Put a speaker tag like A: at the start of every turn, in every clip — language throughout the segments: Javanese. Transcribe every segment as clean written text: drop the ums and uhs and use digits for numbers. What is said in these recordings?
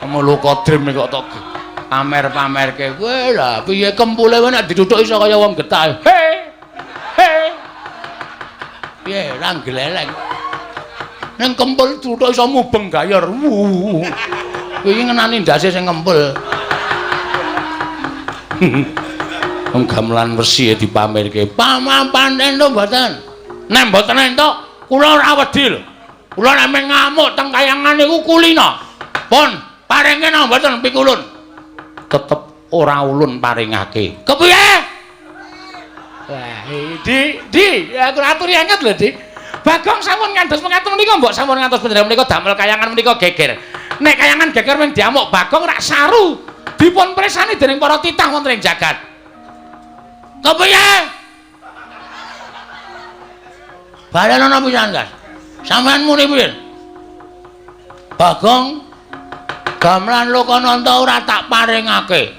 A: Muluka Dream kok tok pamer-pamerke. Kowe lah piye kempule kowe nek dituthuk iso kaya wong getah. He. He. Piye ra gleleng. Ning kempul dituthuk iso mubeng gayor. Kuwi iki ngenani ndase sing kempul. Wong gamelan wesi dipamerke. Pamapan entuk mboten? Nek mboten entuk, kula ora wedi lho. Kula nek meng ngamuk teng kayangan niku kulina. Pun paringke napa mboten pikulun? Tetep ora ulun paringake. Kepiye? Wah, Di, aku aturi anget lho, Di. Bagong sampun ngantos mekaten menika mbok sampun ngantos panjenengan menika damel kayangan menika geger. Nek kayangan geger mung diamuk Bagong rak saru. Dipun presani dening para titah wonten ing jagat. Kepiye? Balen ana pisan, Gas. Sampeyan muni piye? Bagong gamelan Lokananta ora tak paringake.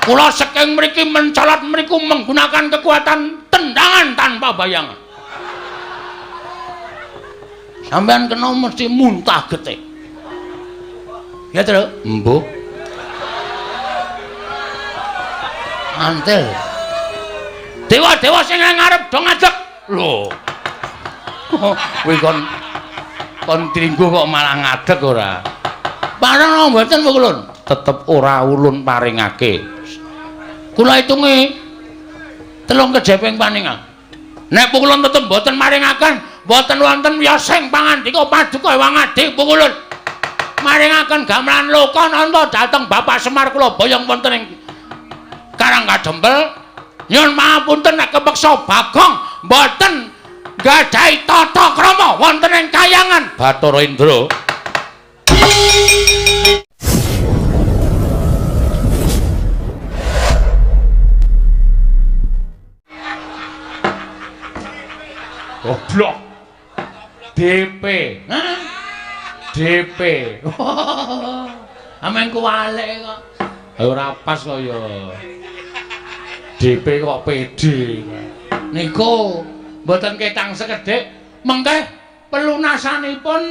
A: Kula saking mriki mencolot mriku menggunakan kekuatan tendangan tanpa bayangan. Sampeyan kena mesti muntah getih. Ya, Tru? Embuh. Antil. Dewa-dewa sing ngarep do ngadeg. Lho. Kuwi kon tringgo kok malah ngadeg ora? Pareng mboten pukulun? Tetep ora ulun paringake. Kula hitungi telung kejeping paningan. Nek pukulun tetep mboten maringaken, mboten wonten wiyosing pangandika paduka Ewang Adi pukulun. Maringaken gamelan Lokananta dhateng Bapak Semar kula boyong wonten ing Karang Kadempel. Nyuwun pangapunten nek kepeksa Bagong mboten gadhahi tata krama wonten ing kayangan Bathara Indra. Goblok. DP. Hah? DP. Amen kuwalik kok. Ora pas kok ya. DP kok PD. Niku mboten ketang sekedhik, mengke pelunasanipun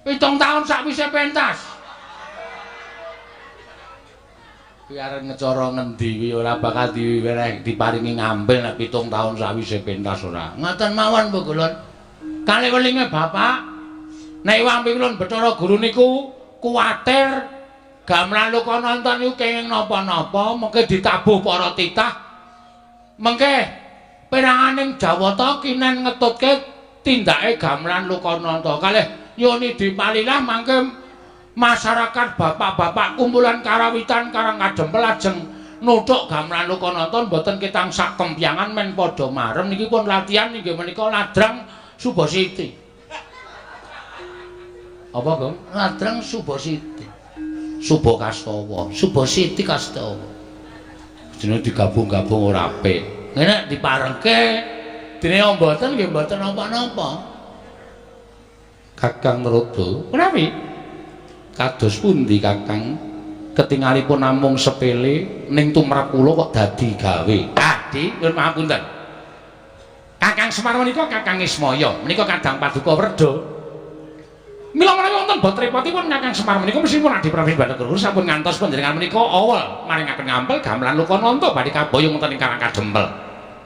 A: 7 taun sakwise pentas. Kuwi arep ngecara ngendi kuwi ora bakal diwereh diparingi ngambil nek 7 taun sakwise pentas ora. Ngoten mawon Bu Gulun. Kalih welinge Bapak, nek Iwang Pikulun Bathara Guru niku kuwatir gamelan Lokananta niku kenging napa-napa mengke ditabuh para titah. Mengke peranganing Jawata kinen ngetutke tindake gamelan Lokananta. Kalih nyuwun dipalilah mangke masyarakat bapak-bapak kumpulan karawitan Karang Kadempel lajeng nuthuk gamelan Lokananta mboten ketang sak kempyangan men padha marem niki pun latihan inggih menika ladrang Subasiti. Apa, Gong? Ladrang Subasiti. Subakastawa, Subasiti Kastawa. Jenenge digabung-gabung ora apik. Ngene diparengke dene mboten nggih mboten napa-napa. Kakang Narada, menawi kados pundi Kakang ketingalipun namung sepele ning tumrap kula kok dadi gawe. Adi, nyuwun pangapunten. Kakang Semar menika Kakang Ismaya, menika kadang paduka Werda. Mila menawi wonten bot repotipun Kakang Semar menika mesti pun Adi Prabu Bathara Guru sampun ngantos panjenengan menika awal maringaken ngampel gamelan Lokananta badhe kaboyong wonten ing Karang Kadempel.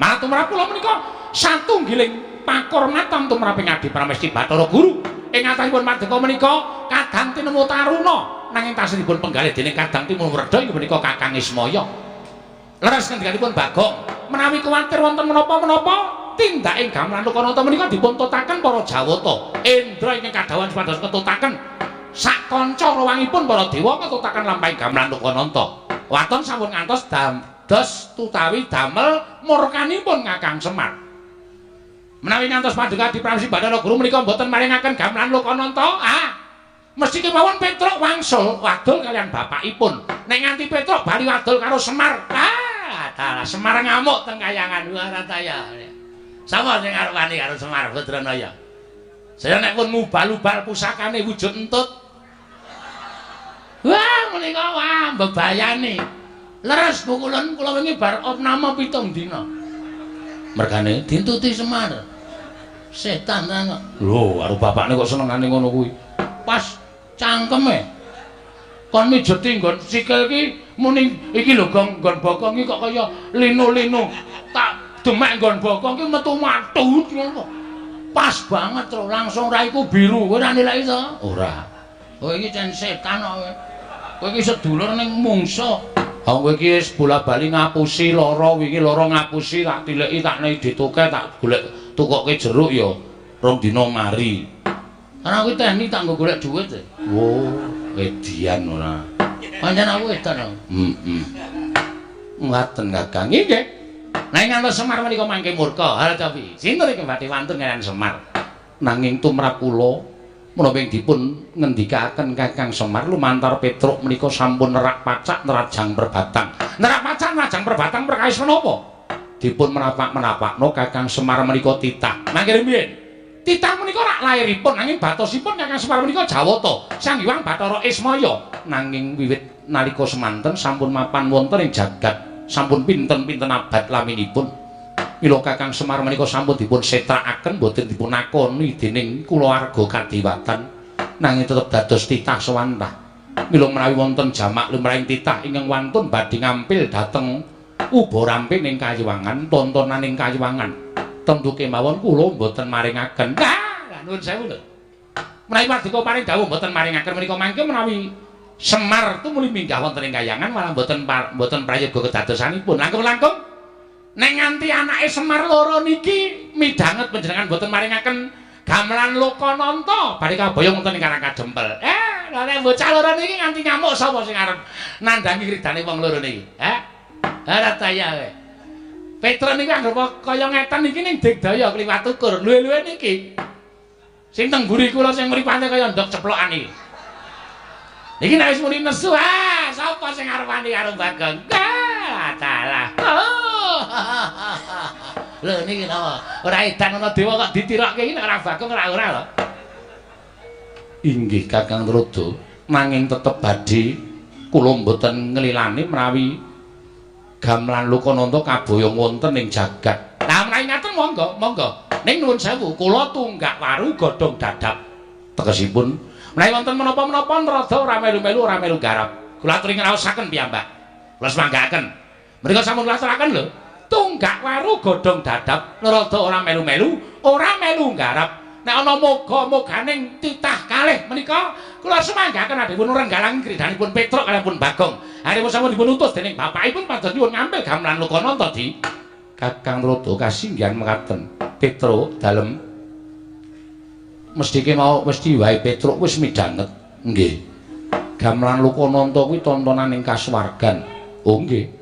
A: Malah tumrap kula menika satunggiling pakurmatan tumraping Adi Pramesti Bathara Guru. Ing atasipun paduka menika kadang tinemu taruna nanging tasihipun penggalih dening kadang timun werda inggih menika Kakang Ismaya. Leres ngendikanipun Bagong, menawi kuwatir wonten menapa-menapa tindake gamelan Lokananta menika dipun tutaken para Jawata. Indra ingkang kadhawuhan supados ngetutaken sak kanca rawangipun para dewa ngetutaken lampahing gamelan Lokananta. Waton sampun ngantos dados tutawi damel murkanipun Kakang Semar. Menawi ngantos paduka Adi Pramesti Bathara Guru menika mboten maringaken gamelan Lokananta, mesti kemawon Petruk wangsul wadul kalian bapakipun. Nek nganti Petruk bali wadul karo Semar, dalah Semar ngamuk teng kayangan Warataya. Sapa sing arep wani karo Semar Badranaya? Saya nek pun ngubal-ubal pusakane wujud entut. Wah, menika wah mbebayani. Leres pukulun kula wingi bar opname 7 dina. Mergane dintuti Semar. Setan ta kok. Lho, karo bapakne kok senengane ngono kuwi. Pas Cangkeme. Kon mijeti nggon sikil ki muni iki lho Gong, nggon bokong iki kok kaya linu-linu. Tak demek nggon bokong ki metu matut ngono. Pas banget lho, langsung raiku biru. Kowe ora nilai to? Ora. Kowe iki cen setan kok kowe. Kowe iki sedulur ning mungsa. Ha kowe iki wis bola-bali ngapusi lara wingi lara ngapusi tak tileki tak nei ditoke tak golek tukoke jeruk ya rong dina mari. Karena aku teknik tak nggo golek duit. Wo, edian ora. Pancen aku edan aku. Heeh. Ngaten Kakang. Nggih. Nek ngantos Semar menika mangke murka. Ha tapi sinten iki badhe wantun kaliyan Semar? Nanging tumrap kula menapa ing dipun ngendikaken Kakang Semar lumantar Petruk menika sampun nerak pacak nerajang perbatang. Nerak pacak nerajang perbatang perkawis menapa? Dipun menapak-menapakno Kakang Semar menika titah. Mangke rumiyin. Titah menika rak lairipun nanging batosipun Kakang Semar menika Jawata, Sang Hyang Bathara Ismaya. Nanging wiwit nalika semanten sampun mapan wonten ing jagat, sampun pinten-pinten abad laminipun. Mila Kakang Semar menika sampun dipun setrakaken boten dipun akoni dening kulawarga kadewatan, nanging tetep dados titah sewantah. Mila menawi wonten jamak lumrahing titah ingkang wantun badhe ngampil dhateng uba rampe ning kayiwangan, tontonan ing kayiwangan. Tentu kemawon kula mboten maringaken. Ah, nuwun sewu lho. Menawi paduka paring dawuh mboten maringaken menika mangke menawi Semar tumuli minggah wonten ing kayangan malah mboten mboten prayoga kedadosanipun. Langkung-langkung nek nganti anake Semar loro niki midhanget panjenengan mboten maringaken gamelan Lokananta badhe kaboyong wonten ing Karang Kadempel. Lha nek bocah loro niki nganti ngamuk sapa sing arep nandhangi kridane wong loro niki? Heh. Ora taya kowe. Petro niku anggere kaya ngeten iki ning digdaya kliwat ukur. Luwe-luwe niki. Sing teng mburi kula sing mripate kaya ndok ceplokan iki. Niki nek wis muni nesu, ah, sapa sing arep wani karo Bagong? Ah, dalah. Oh. Lho niki napa? Ora edan ana dewa kok ditirokke iki nek ora Bagong ora ora lho. Inggih Kakang Trada, nanging tetep badhe kula mboten nglilani menawi gamelan Lokananta kaboyong wonten ing jagat. Lah menawi ngaten monggo, monggo. Ning nuwun sewu, kula tunggak waru godhong dadap. Tegesipun menawi wonten menapa-menapa Narada ora melu-melu ora melu garap. Kula aturi ngraosaken piyambak. Kula semanggaaken. Menika sampun kula aturaken lho. Tunggak waru godhong dadap, Narada ora melu-melu, ora melu garap. Nek ana moga-moganing titah kalih menika kula semanggaken adhipun renggalang kridanipun Petruk kaliyan Bagong. Aripun sampun dipun utus dening bapakipun pados nyuwun ngampil gamelan Lokananta di Kakang Narada kasinggihan mekaten. Petruk dalem mestike mau mesti wae Petruk wis midhanget. Nggih. Gamelan Lokananta kuwi tontonan ing kasuwargan. Oh nggih.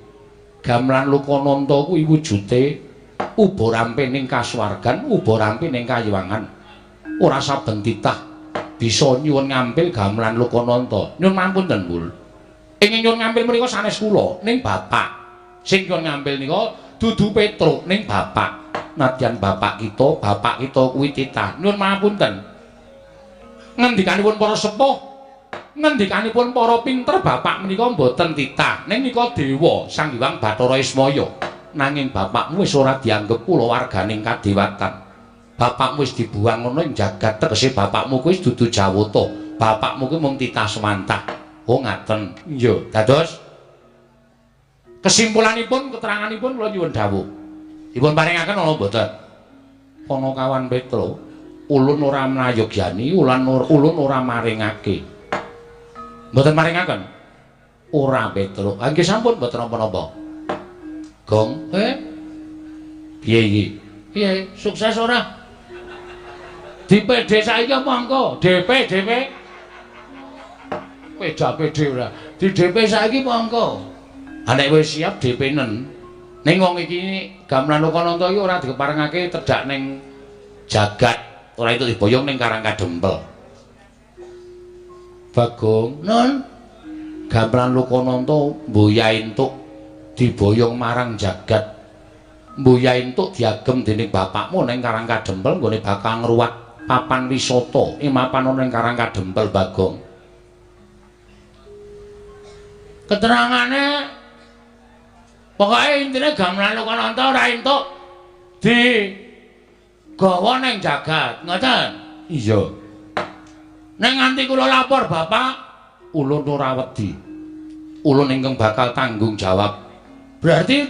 A: Gamelan Lokananta kuwi wujude uba rampe ning kasuwargan, uba rampe ning kayiwangan. Ora saben titah bisa nyuwun ngampil gamelan Lokananta. Nyuwun mampunten, Bul. Ingkang nyuwun ngampil menika sanes kula, ning bapak. Sing nyuwun ngampil nika dudu Petruk, ning bapak. Nadyan bapak kita kuwi titah. Nyuwun mapunten. Ngendikanipun para sepuh, ngendikanipun para pinter bapak menika mboten titah, ning nika dewa Sang Hyang Bathara Ismaya. Nanging bapakmu wis ora dianggep kulawarganing kadewatan. Bapakmu wis dibuang ana ing jagat, tegese bapakmu kuwi dudu Jawata. Bapakmu kuwi mung titah semantah. Oh ngaten. Iya, dados kesimpulanipun keteranganipun kula nyuwun dawuh. Dipun paringaken ana mboten? Panakawan Petro, ulun ora mrayogyani, ulun ora maringake. Mboten maringaken? Ora Petro. Ha nggih sampun mboten napa-napa. Gong, piye iki? Piye? Sukses ora? Di PD saiki apa engko? DP, DP. Peda PD ora. Di DP saiki apa engko? Ha nek wis siap DP-nen. Ning wong iki gamelan Lokananta iki ora dikeparengake tedhak ning jagat, ora itu diboyong ning Karang Kadempel. Bagong, nun gamelan Lokananta mboya entuk diboyong marang jagat. Mboya entuk diagem dening bapakmu ning Karang Kadempel nggone bakal ngruwat papan wisata ing mapan ana ning Karang Kadempel Bagong. Keterangane pokoke intine gamelan Lokananta ora entuk di gawa ning jagat, ngoten. Iya. Nek nganti kula lapor Bapak, ulun ora wedi. Ulun ingkang bakal tanggung jawab. Berarti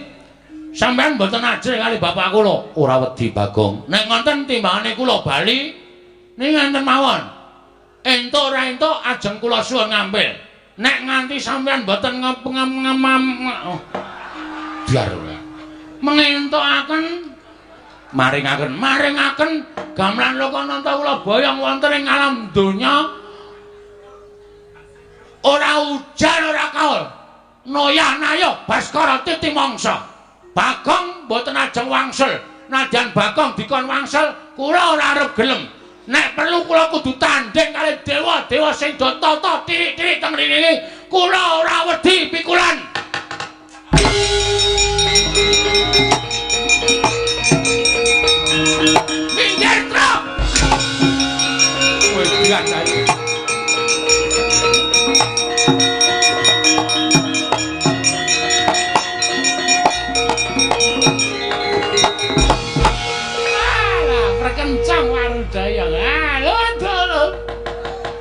A: sampean mboten ajrih kali bapak kula. Ora wedi Bagong. Nek ngoten timbangane kula bali ning ngenten mawon. Entuk ora entuk ajeng kula suwun ngampil. Nek nganti sampean mboten ngem biar ora. Mengentukaken maringaken maringaken gamelan Lokananta kula boyong wonten ing alam donya ora ujan ora kaul. Noyah nayo Baskara titi mangsa. Bagong mboten ajeng wangsul. Nadyan Bagong dikon wangsul, kula ora arep gelem. Nek perlu kula kudu tandhing kali dewa-dewa sing do tata tirik-tirik teng mriki. Kula ora wedi pikulan. Minggir, Truk. Kowe biasa. Kencang Warudaya. Ah, lho.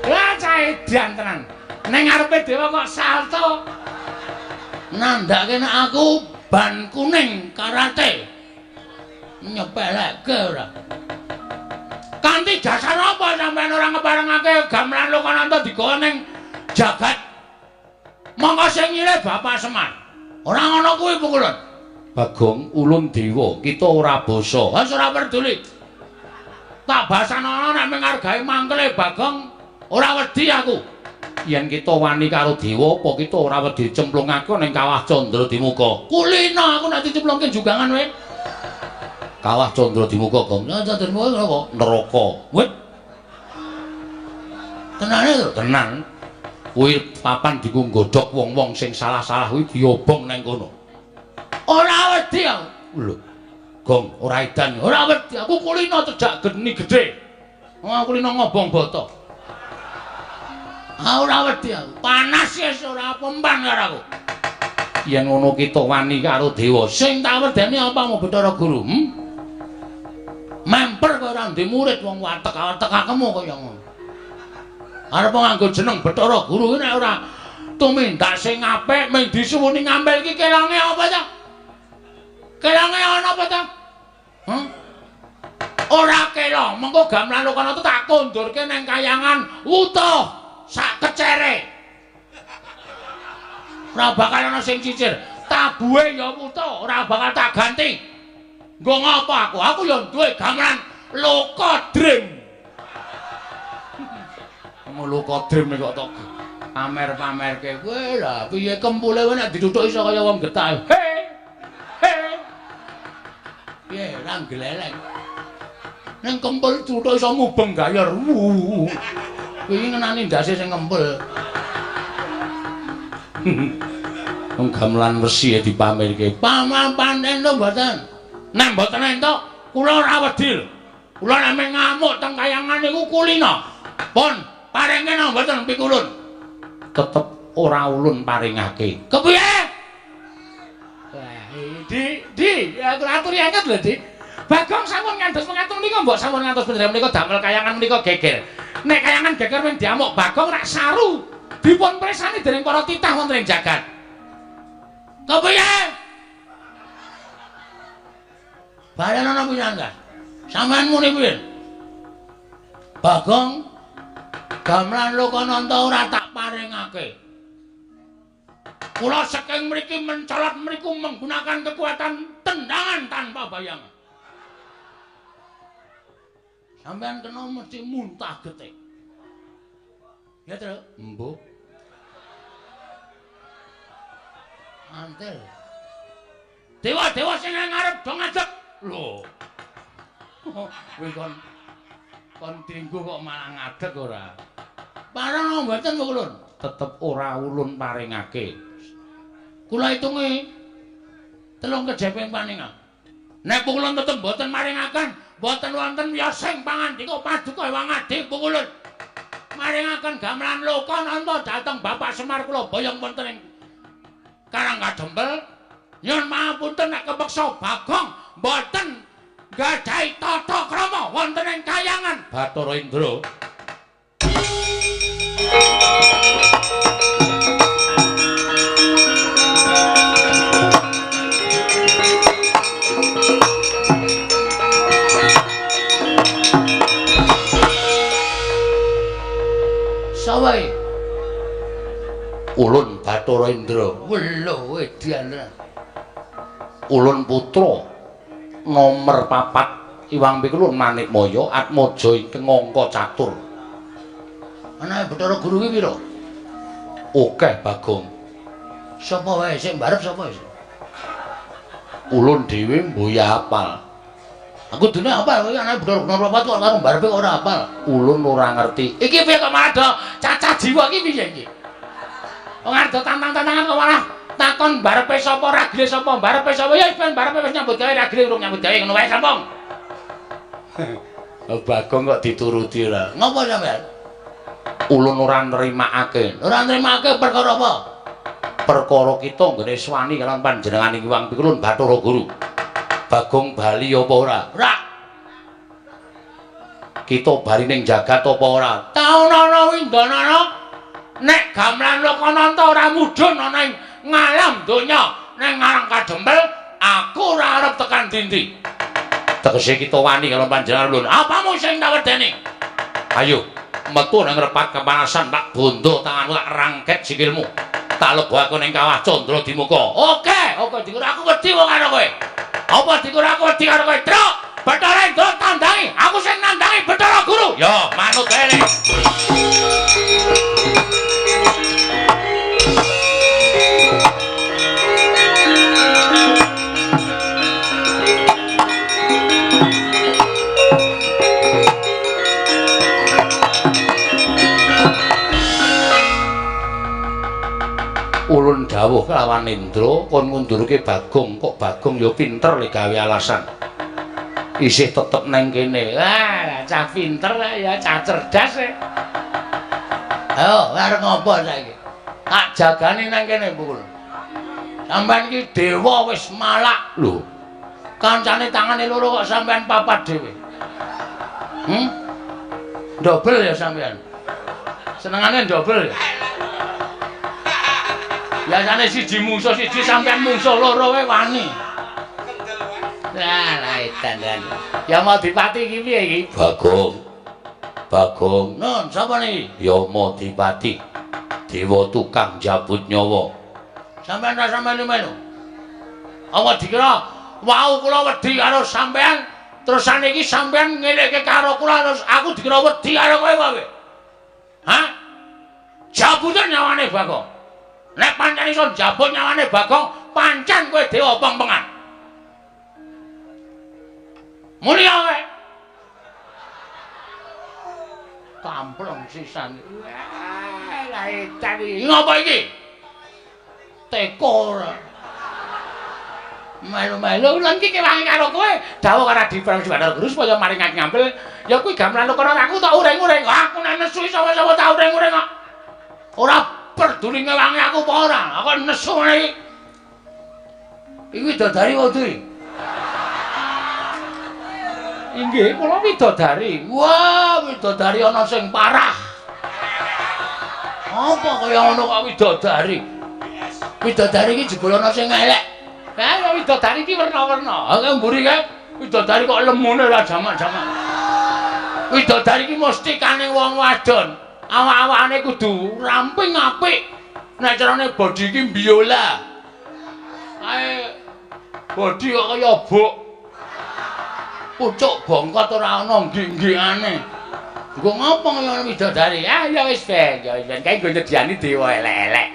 A: Lah cah edan tenan. Ning ngarepe dewa kok salto. Nandhake nek aku ban kuning karate. Nyepeleke ora. Kanthi dasar apa sampean ora ngeparengake gamelan Lokananta digawa ning jagat? Monggo sing nyilih Bapak Semar. Ora ngono kuwi pukulun. Bagong ulun dewa, kita ora basa. Wis ora peduli. Tak basana nek menghargai mangkele Bagong ora wedi aku. Yen kita wani karo dewa apa kita ora wedi cemplungake ning kawah Candra Dimuka. Kulina aku nek dicemplungke jugangan kowe. Kawah Candra Dimuka, Gong. Candra Dimuka napa? Neraka. Wit. Tenane to? Tenan. Kuwi papan diku nggodhog wong-wong sing salah-salah kuwi diobong nang kono. Ora wedi aku. Lho. Gong, ora edan. Ora wedi aku kulina cedhak geni gedhe. Wong kulina ngobong bata. Ah ora wedi aku. Panas wis ora pempan karo aku. Yen ngono kita wani karo dewa. Sing tak wedeni apa mau Bathara Guru? Memper kaya ora ndek murid wong watek-watekakemu kaya ngono. Arep nganggo jeneng Bathara Guru ki nek ora tumindak sing apik mung disuwuni ngampil iki kelonge apa ta? Kelonge ana apa ta? Ora kelong, mengko gamelan Lokananta tak kondurke nang kayangan wutuh sak kecere. Ora bakal ana sing cicir. Tabuhe ya wutuh, ora bakal tak ganti. Nggo ngapa aku? Aku ya duwe gamelan Lokadrim. Lokadrim kok tok pamer-pamerke. Kowe lha piye kempule kowe nek dituthuk iso kaya wong getah. He. He. Piye ra gleleng. Ning kempul tuthuk iso mubeng gayor. Kuwi ngenani ndase sing kempul. Wong gamelan wesi dipamerke. Paman entuk mboten? Nek mboten entuk, kula ora wedi. Kula nek ngamuk teng kayangan niku kulina. Pun paringke nang mboten pikulun. Tetep ora ulun paringake. Kepiye? Di, aku aturi angkat lho, Di. Bagong sampun ngantos mengatur menika mbok sampun ngantos bener menika damel kayangan menika geger. Nek kayangan geger men diamuk Bagong rak saru. Dipun presani dening para titah wonten ing jagat. Kepiye? Balen ana pisan ta? Sampeyan muni piye? Bagong gamelan Lokananta ora tak paringake. Kula saking mriki mencolot mriku menggunakan kekuatan tendangan tanpa bayangan. Sampeyan kena mesti muntah getih. Ya, Tru? Embuh. Antel. Dewa-dewa sing ngarep do ngadeg. Lho. Kowe kon dinggo kok malah ngadeg ora? Parang mboten kula. Tetep ora ulun paringake. Kula hitungi telung kejeping paninga. Nek kula tetep mboten maringaken, mboten wonten wiyosing pangandika paduka Hyang Adi pukulun. Maringaken gamelan Lokananta dhateng Bapak Semar kula boyong wonten ing Karang Kadempel. Nyuwun pangapunten nek kepeksa Bagong mboten nggadahi tata krama wonten ing kayangan Bathara Indra. Sapa iki? Ulun Bathara Indra. Welo edan. Ulun putra nomer 4 Iwang Pikulun Manikmaya Atmaja ingkang angka catur. Anake Bathara Guru ki pira? Akeh Bagong. Sapa wae sing mbarep sapa wis? Ulun dhewe mboya apal. Aku dene apal kowe anake Bathara Guru 4 kok karo mbarepe ora apal. Ulun ora ngerti. Iki piye kok malah do cacah jiwa iki piye iki? Wong arep do tantang-tantangan kok malah takon barepe sapa ragile sapa barepe sapa ya wis ben barepe wis nyambut gawe ragile urung nyambut gawe ngono wae sampung. Bagong kok dituruti ora. Ngopo sampean? Ulun ora nrimakake. Ora nrimakake perkara apa? Perkara kita nggone swani kalawan panjenengan iki Wang Pikulun Bathara Guru. Bagong bali apa ora? Ora. Kita bali ning jagat apa ora? Taunana windanana nek gamelan Lokananta ora mudhun ana ing ngalam donya ning ngarang kadempel aku ora arep tekan dindi. Tegese kita wani karo panjenengan ulun. Apamu sing tak wedeni? Ayo metu nang repat kepanasan tak bondo tanganmu tak rangket sikilmu. Tak lebokake ning kawah Candra Dimuka. Oke, oke dikira aku wedi wong karo kowe. Apa dikira aku wedi karo kowe? Truk, Bathara Indra tandangi, aku sing nandangi Bathara Guru. Yo, manut kene. Ulun dawuh kelawan Indra kon ngundurke Bagong, kok Bagong ya pinter le gawe alasan. Isih tetep neng kene. Wah, cah pinter ya, cah cerdas e. Ayo, arep ngopo saiki? Tak jagani nang kene, Pukul. Sampeyan iki dewa wis malak lho. Kancane tangane loro kok sampeyan papat dhewe. Dobel ya sampeyan. Senengane dobel ya. Biasane siji mungsuh siji sampean mungsuh loro wae wani. Lah edan. Ya mau dipati iki piye iki? Bagong. Bagong. Nun, sapa niki? Yama Dipati. Dewa tukang jabut nyawa. Sampeyan rasa melu-melu. Apa dikira wau kula wedi karo sampean, terus saniki sampean ngelekke karo kula terus aku dikira wedi karo kowe apa? Hah? Jabuten nyawane Bagong. Nek pancen iso njabut nyawane Bagong, pancen kowe dewa pengpengan. Mulya kowe. Kamplong sisan. Wah, lah edan iki. Ngopo iki? Teko ora. Melu-melu lan iki kewangi karo kowe. Dawuh karo Adi Bathara Guru supaya maringake ngampil. Ya kuwi gamelan kono aku tak uring-uring. Aku nek nesu sapa-sapa tak uring-uring kok. Ora peduli ngewangi aku apa ora? Aku nesu ngene iki. Iki widodari wae. Inggih, kula widodari. Wah, widodari ana sing parah. Apa kaya ngono kok widodari? Widodari iki jebul ana sing elek. Lah widodari iki werna-werna. Ha mburi kae widodari kok lemune ora jamak-jamak. Widodari iki mesti kane wong wadon. Awak-awakane kudu ramping apik. Nek carane body iki biola. Kae body kok kaya buk. Pucuk bongkot ora ana nggih-nggihane. Nggo ngopo kaya widodari? Ah ya wis ben, ya wis ben kae nggo nyediani dewa elek-elek.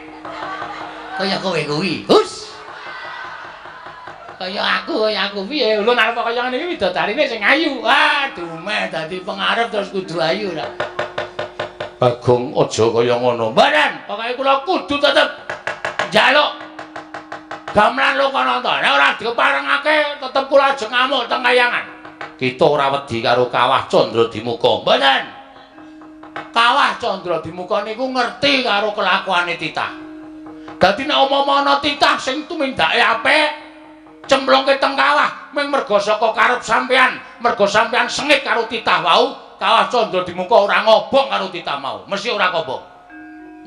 A: Kaya kowe kuwi. Hus. Kaya aku piye? Ulun arep kaya ngene iki widodarine sing ayu. Ah, dumeh dadi pengarep terus kudu ayu ra. Bagong aja kaya ngono. Mboten, pokoke kula kudu tetep njaluk gamelan Lokananta. Nek ora diparengake tetep kula ajeng ngamuk teng kayangan. Kita ora wedi karo Kawah Candra Dimuka. Mboten. Kawah Candra Dimuka niku ngerti karo kelakuane titah. Dadi nek umpama ana titah sing tumindake apik, cemplungke teng kawah mung merga saka karep sampean, merga sampean sengit karo titah wau, Kawah Candra Dimuka ora ngobong karo titah mau, mesti ora kobong.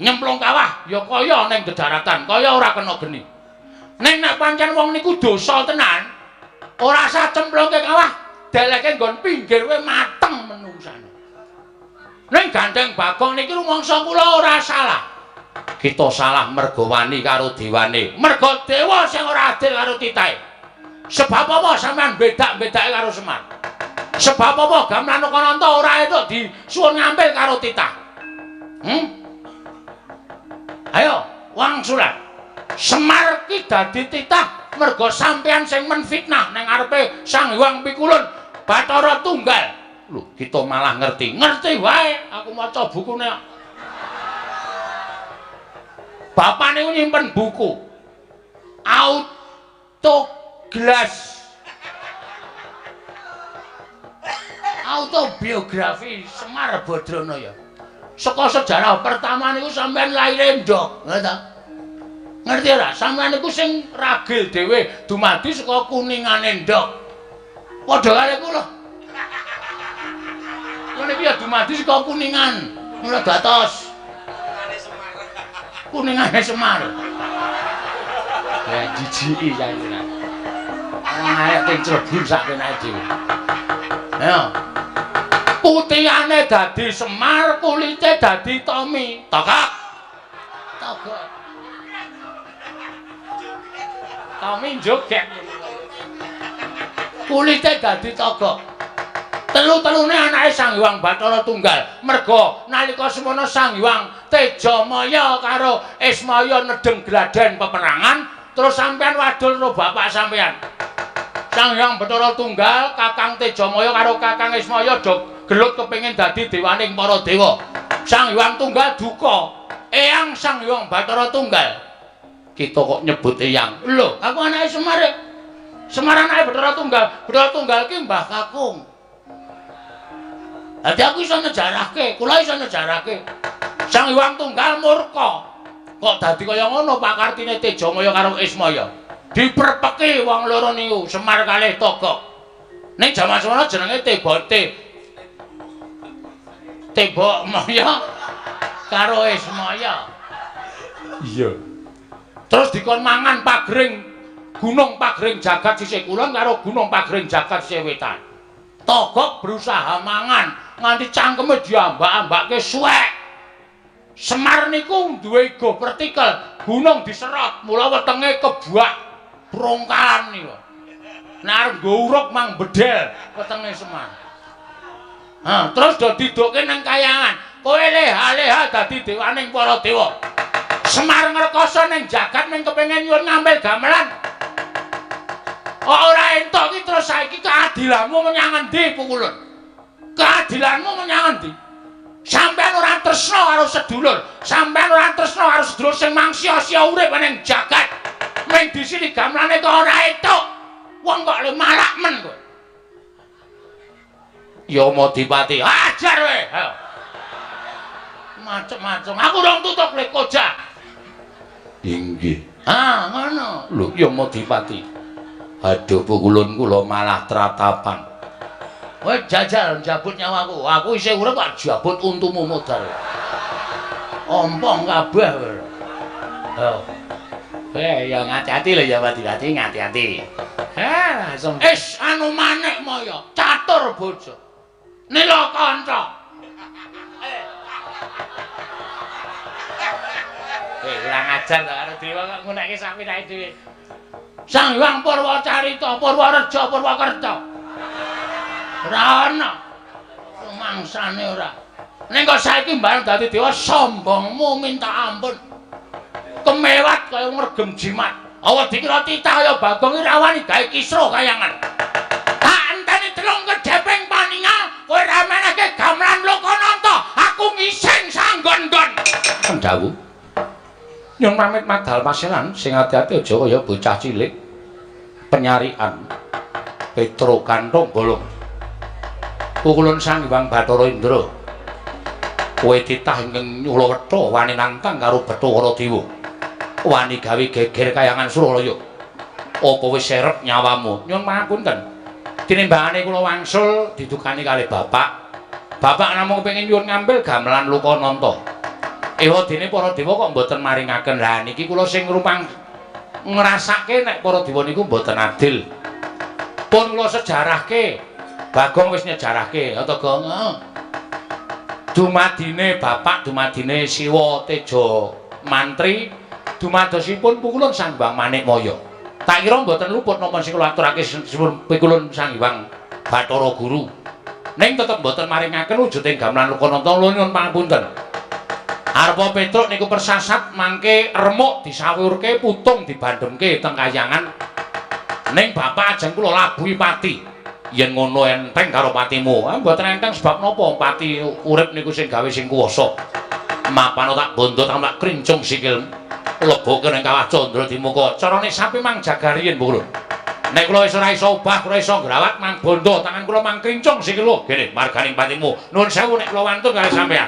A: Nyemplung kawah ya kaya ning dedaratan, kaya ora kena geni. Ning nek pancen wong niku dosa tenan, ora usah cemplungke kawah, deleke nggon pinggir kowe mateng menungsane. Ning gandeng Bagong niki rumangsa kula ora salah. Kita salah merga wani karo dewane. Merga dewa sing ora adil karo titahe. Sebab apa sampean bedak-bedake karo Semar? Sebab apa gamelan Lokananta ora entuk disuwun ngampil karo titah? Ayo, wangsulan. Semar ki dadi titah merga sampean sing menfitnah nang ngarepe Sang Hyang Pikulun Bathara Tunggal. Lho, kita malah ngerti. Ngerti wae, aku maca bukune. Bapak niku nyimpen buku. Autoglas. Autobiografi Semar Badranaya. Saka sejarah pertama niku sampean laire ndok, ngerti ta? Ngerti ora? Sampean niku sing ragil dhewe dumadi saka kuningane ndok. Padha karo kula. Ngene iki ya dumadi saka kuningan. Mula datos. Kuningane Semar. Ya jijiki saiki. Wong arek teng Cirebon sak penake dhewe. Ayo. Putihane dadi Semar, kulite dadi Tommy. Togok. Togok. Tommy joget. Kulite dadi togok. Telu-telune anake Sang Hyang Bathara Tunggal. Merga nalika semono Sang Hyang Tejamaya karo Ismaya nedeng gladen peperangan, terus sampean wadul karo bapak sampean. Sang Hyang Bathara Tunggal, Kakang Tejamaya karo Kakang Ismaya do gelut kepengin dadi dewaning para dewa. Sang Hyang Tunggal duka, eyang Sang Hyang Bathara Tunggal. Kita kok nyebut eyang. Lho, aku anake Semar. Semar anake Bathara Tunggal. Bathara Tunggal ki Mbah Kakung. Dadi aku iso nyejarahke, kula iso nyejarahke. Sang Hyang Tunggal murka. Kok dadi kaya ngono pakartine Tejamaya karo Ismaya. Diperpeki wong loro niku, Semar kalih Togok. Ning jaman semono jenenge Tebote. Tebok Maya karo Ismaya. Iya. Terus dikon mangan pagring Gunung Pagring Jagat sisih kulon karo Gunung Pagring Jagat sisih wetan. Togok berusaha mangan nganti cangkeme diambak-ambake suwek. Semar niku duwe ego vertikal, gunung diserot, mula wetenge kebuak brongkalan niku. Nek arep nggo uruk mang bedel wetenge Semar. Ha, terus do didokke nang kayangan. Kowe leha-leha dadi dewaning para dewa. Semar ngrekoso ning jagat ning kepengin nyuwun ngambil gamelan. Kok ora entuk ki terus saiki keadilanmu menyang endi Pukulun? Keadilanmu menyang endi? Sampeyan ora tresna karo sedulur, sampeyan ora tresna karo sedulur sing mangsia-sia urip ning jagat. Ming disini gamelane kok ora entuk. Wong kok le malak men kowe. Ya Madipati, ajar kowe. Ayo. Macem-macem. Aku rong tutuk le koja. Inggih. Ah, ngono. Lho, ya Madipati. Aduh Pukulun kula malah tratapan. Kowe jajal njabut nyawaku. Aku isih urip kok jabut untumu modar. Ompong kabeh kowe. Oh.
B: Ya ngati-ati lho ya Madipati, ngati-ati. Ha, langsung.
A: Is anu manik maya, catur bojo. Nila kanca.
B: Kurang ajar to karo dewa kok ngunekke sak pinake dhewe.
A: Sang Hyang Purwacarita, Purwareja, Purwakerta. Ora ana. Rumangsane ora. Ning kok saiki mbareng dadi dewa sombongmu minta ampun. Kemewat kaya ngregem jimat. Awa dikira titah kaya Bagong iki ra wani gawe kisruh kayangan. Tak enteni telung kedheping paningal, kowe ra menehke gamelan Lokananta, aku ngising sanggon-nggon. Pendhawu. Nyun pamit madal paselan sing ati-ati aja kaya bocah cilik. Penyarian Petro Kanthong Bolong. Pukulun Sang Hyang Bathara Indra. Kowe titah ingkang nyulawetha wani nantang karo Bathara Dewa. Wani gawe geger kayangan Suralaya. Apa wis serep nyawamu? Nyun pangapunten. Tinimbangane kula wangsul didukani kalih bapak. Bapak namung kepengin nyuwun ngambil gamelan Lokananta. Ewa dene para dewa kok mboten maringaken. Lah niki kula sing rupang ngrasake nek para dewa niku mboten adil. Pun kula sejarahke. Bagong wis nyejarahke, ya to, Gong? Heeh. Dumadine bapak, dumadine Siwa Teja Mantri, dumadosipun pukulun Sang Hyang Manikmaya. Tak kira mboten luput napa sing kula aturake pikulun Sang Hyang Bathara Guru. Ning tetep mboten maringaken wujuding gamelan Lokananta nyuwun pangapunten. Arpa Petruk niku persasat mangke remuk disawurke putung dibandhemke teng kayangan. Ning bapak ajeng kula labuhi pati. Yen ngono enteng karo patimu. Ah mboten enteng sebab napa pati urip niku sing gawe sing kuwasa. Mapano tak bondo tak krincung sikil leboke ning kawah Candra Dimuka. Carane sapi mang jaga riyin Bu. Nek kula wis ora iso obah, kula iso ngrawat mang bondo tangan kula mang krincung sikil lho. Gene marganing patimu. Nuwun sewu nek kula wantun kali sampean.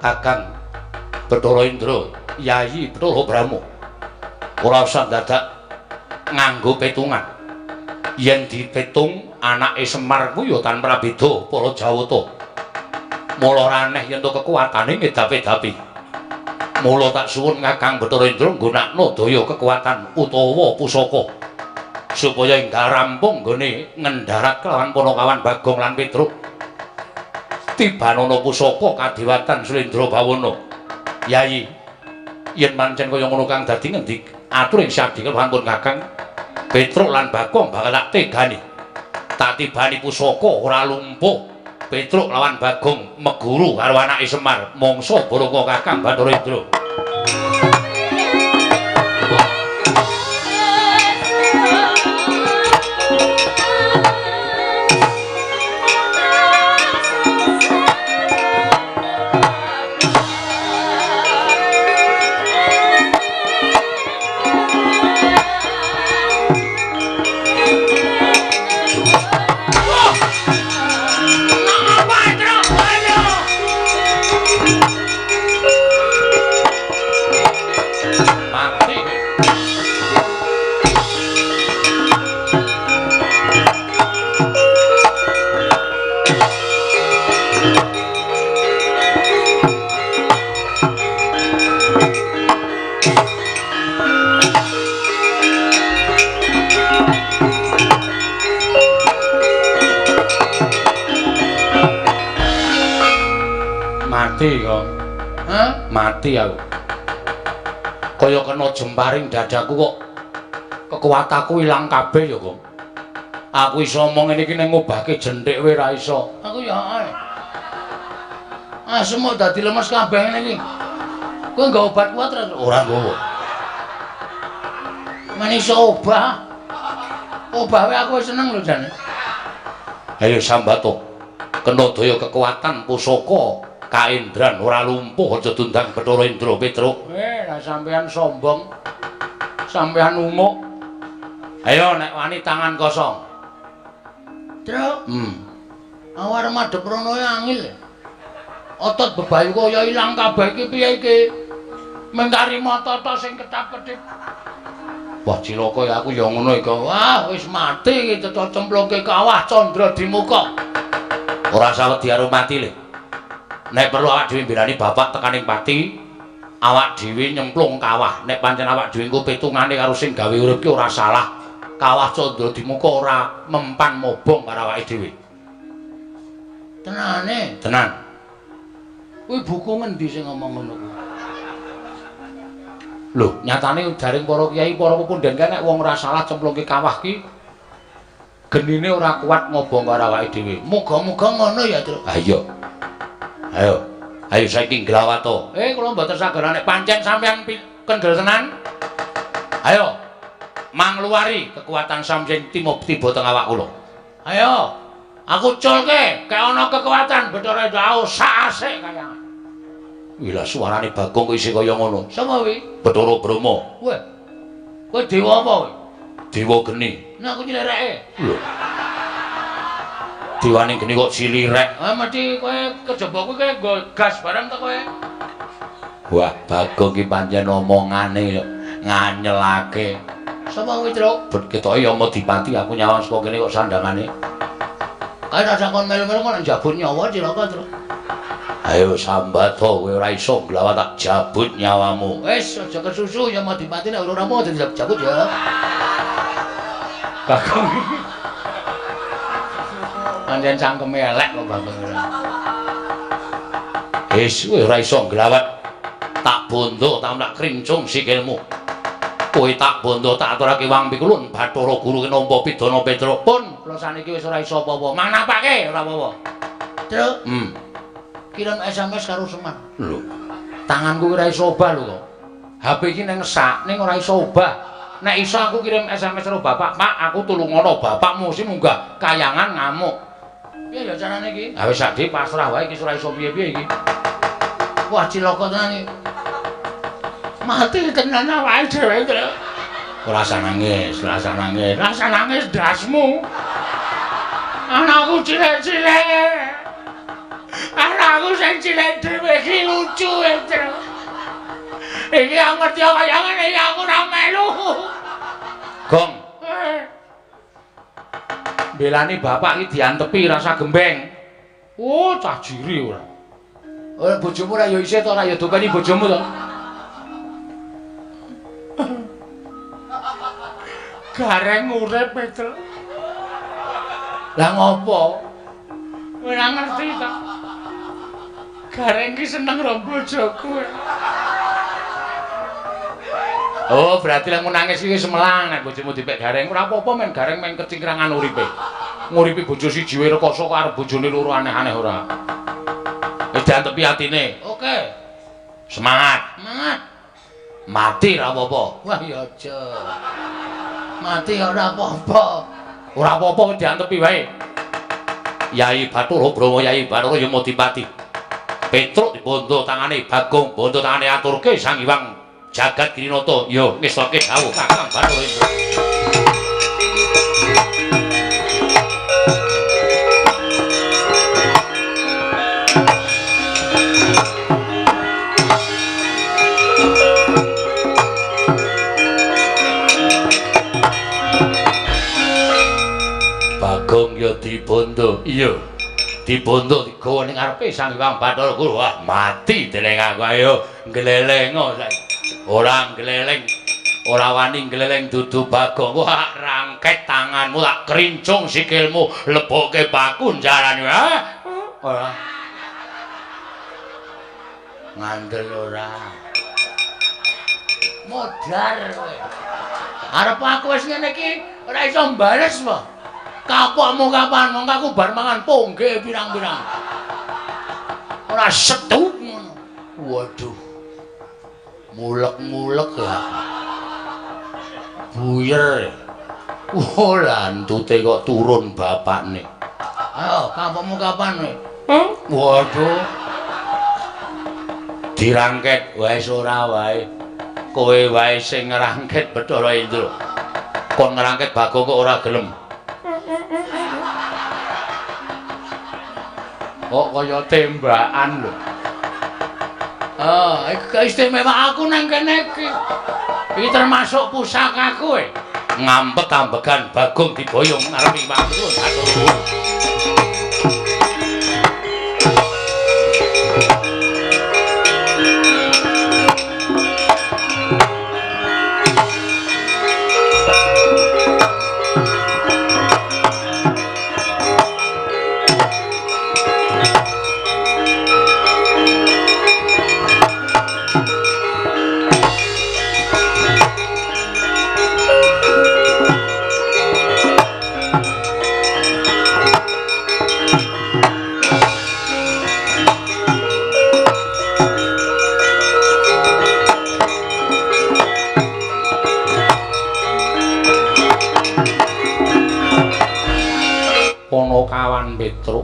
A: Kakang Bathara Indra, Yayi Bathara Brahma. Ora usah dadak nganggo petungan. Yen dipetung anake Semar kuwi ya tanpa beda para Jawata. Mula ora aneh yen to kekuatane ngedapi-dapi. Mula tak suwun Kakang Bathara Indra nggunakno daya kekuatan utawa pusaka supaya enggal rampung nggone ngendharat kelawan Panakawan Bagong lan Petruk. Tibanana pusaka kadewatan Sulendra Bawana. Yayi, yen pancen kaya ngono kang dadi ngendi atur ing sabdi kelawan Kakang Petruk lan Bagong bakal tak tegani. Tak tibani pusaka ora lumpuh. Petruk lawan Bagong meguru karo anake Semar mangsa baraka Kakang Bathara Indra.
B: Apa, Tru? Ayo!
A: Mati kok. Hah? Mati aku. Kaya kena jemparing dadaku kok kekuatanku ilang kabeh ya, Gong. Aku iso omong ngene iki ning ngobahke jenthik wae ra iso. Aku ya ae. Ah, semua dadi lemes kabeh ngene iki. Kowe nggawa obat kuat ora? Ora nggawa. Men iso obah. Obah wae aku wis seneng lho jane. Ayo sambato. Kena daya kekuatan pusaka kaendran ora lumpuh aja dundang Bathara Indra Petruk. Lah sampean sombong. Sampean umuk. Ayo nek wani tangan kosong. Truk. Aku arep madhep rono angil. Otot bebayu kaya ilang kabeh iki piye iki? Mengkari mata tok sing ketap-ketip. Wah cilaka ya aku ya ngono iki. Wah wis mati iki cecok cemplungke kawah Candra Dimuka. Ora usah wedi karo mati le. Nek perlu awak dhewe mbelani bapak tekaning pati, awak dhewe nyemplung kawah. Nek pancen awak dhewe engko petungane karo sing gawe urip ki ora salah. Kawah Candra Dimuka ora mempan mobong karo awake dhewe. Tenane? Tenan. Kuwi buku ngendi sing ngomong ngono kuwi? Lho, nyatane jaring para kiai, para pepunden kae nek wong ora salah cemplungke kawah ki genine ora kuat ngobong karo awake dhewe. Muga-muga ngono ya, Truk. Ha iya. Ayo. Ayo saiki nglawato. Kula mboten saged nek pancen sampeyan kendel tenan. Ayo. Mangluwari kekuatan samsing tiba teng awak kula. Ayo. Aku culke, kek ana kekuatan Bathara Indra sak asik kaya. Wih lah suarane Bagong kok isih kaya ngono. Sapa kuwi? Bathara Brahma. Weh. Kowe dewa apa kowe? Dewa geni. Nah aku nyilireke. Lho. Dewane geni kok silirek. Ah mesti kowe kejaba kuwi kowe nggo gas bareng to kowe. Wah, Bagong ki pancen omongane nganyelake. Sapa kuwi, Truk? Bet ketoke ya Madipati aku nyawang saka kene kok sandangane. Kae rasa kon melu-melu kok njabut nyawa cilaka, Truk. Ayo sambato kowe ora iso nglawat tak jabut nyawamu. Wis aja kesusu ya Madipati nek ora mau dijabut ya. Bagong. Pancen cangkeme elek kok Bagong ora. Wis kowe ora iso nglawat. Tak bondo tak tak krincung sikilmu. Kowe tak bondo tak aturake wang pikulun Bathara Guru nampa pidana Petruk. Pun kula saniki wis ora iso apa-apa. Mang napake ora apa-apa. Truk. Kirim SMS karo Semar. Lho. Tanganku ora iso obah lho kok. HP iki nang sak ning ora iso obah. Nek iso aku kirim SMS karo bapak, "Pak, aku tulungono bapakmu sing munggah kayangan ngamuk." Piye ya carane iki? Ha wis ade pasrah wae iki ora iso piye-piye iki. Wah cilaka tenan iki. Mati tenan awake dhewe, Truk. Ora usah nangis, ora usah nangis. Ora usah nangis ndasmu. Anakku cilik-cilik. Anakku sing cilik dhewe iki lucu, Truk. Iki aku ngerti kaya ngene iki aku ora melu. Gong. Belani bapak iki diantepi rasa gembeng. Oh, cah jiri ora. Ora bojomu ora ya isih to ora ya dopeni bojomu to. Gareng urip, Petruk. Lah ngopo? Ora ngerti to. Gareng ki seneng karo bojoku. Oh, berarti lek nangis iki wis melang nek bojomu dipek gareng. Ora apa-apa men gareng men kecingkrangan uripe. Nguripi bojo siji wae rekoso kok arep bojone loro aneh-aneh ora. Wis diantepi atine. Oke. Semangat. Semangat. Mati ora apa-apa. Wah ya aja. Mati ora apa-apa. Ora apa-apa diantepi wae. Yai Bathara Brahma, Yai Bathara Yamadipati. Petruk dibondo tangane Bagong, bondo tangane aturke Sang Hyang Jagat Girinata. Yo ngestoke dawuh Kakang Bathara Indra. Bagong ya dibondo. Iya. Dibondo digawa ning ngarepe Sang Hyang Bathara Guru. Wah, mati dening aku. Ayo nglelengo saiki. Ora ngleleng, ora wani ngleleng dudu Bagong. Wah, rangket tanganmu tak krincung sikilmu, lebokke paku njarane. Ora. Ngandel ora. Modar kowe. Arep aku wis ngene iki ora iso mbales po. Kapokmu kapan? Mongko aku bar mangan pongge pirang-pirang. Ora setu ngono. Waduh. Mulek-mulek ya. Buyer. Oh, lantute kok turun bapakne. Ayo, kapokmu kapan kowe? Waduh. Dirangket wis ora wae. Kowe wae sing ngrangket Bathara Indra. Kon ngrangket Bagong kok ora gelem. Kok kaya tembakan lho. Ah, iki istimewa aku nang kene iki. Iki termasuk pusakaku e. Ngampet ambegan Bagong diboyong ngarepe waktu atur nuwun. Kawan Petruk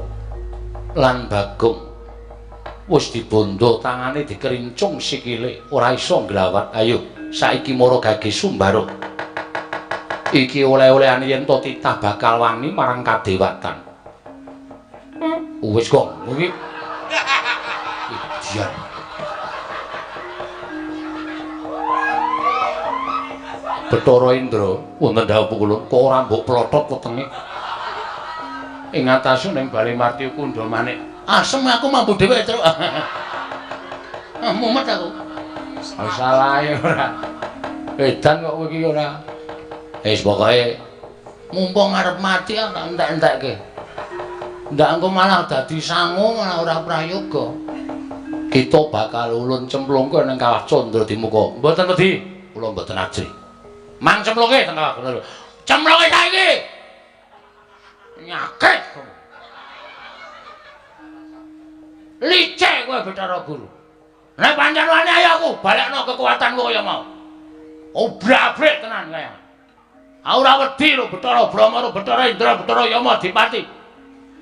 A: lan Bagong wis dibondo tangane dikerincung sikile ora iso nglawat. Ayo saiki mara gage Sumbaro iki oleh-olehane yen to titah bakal wani marang kadewatan. Wis kok iki idian. Bathara Indra wonten dawuh kula kok ora mbok plotot wetenge ing atase ning Bale Marti Kundha Manik. Asem aku mampu dhewe, Truk. Mumet aku. Salahe ora. Edan kok kowe iki ora. Wis pokoke mumpung arep mati aku tak entek-entekke. Ndak engko malah dadi sangu malah ora prayoga. Kita bakal ulun cemplungke ning Kawah Candra Dimuka. Mboten wedi, kula mboten ajrih. Mang cemplungke teng Kawah Candra. Cemplungke saiki. Nyakit kowe. Licik kowe Bathara Guru. Nek pancen wani ayo aku balekno kekuatanku kaya mau. Obrak-abrik tenan kaya. Aku ora wedi lho Bathara Brahma, Bathara Indra, Bathara Yama Dipati.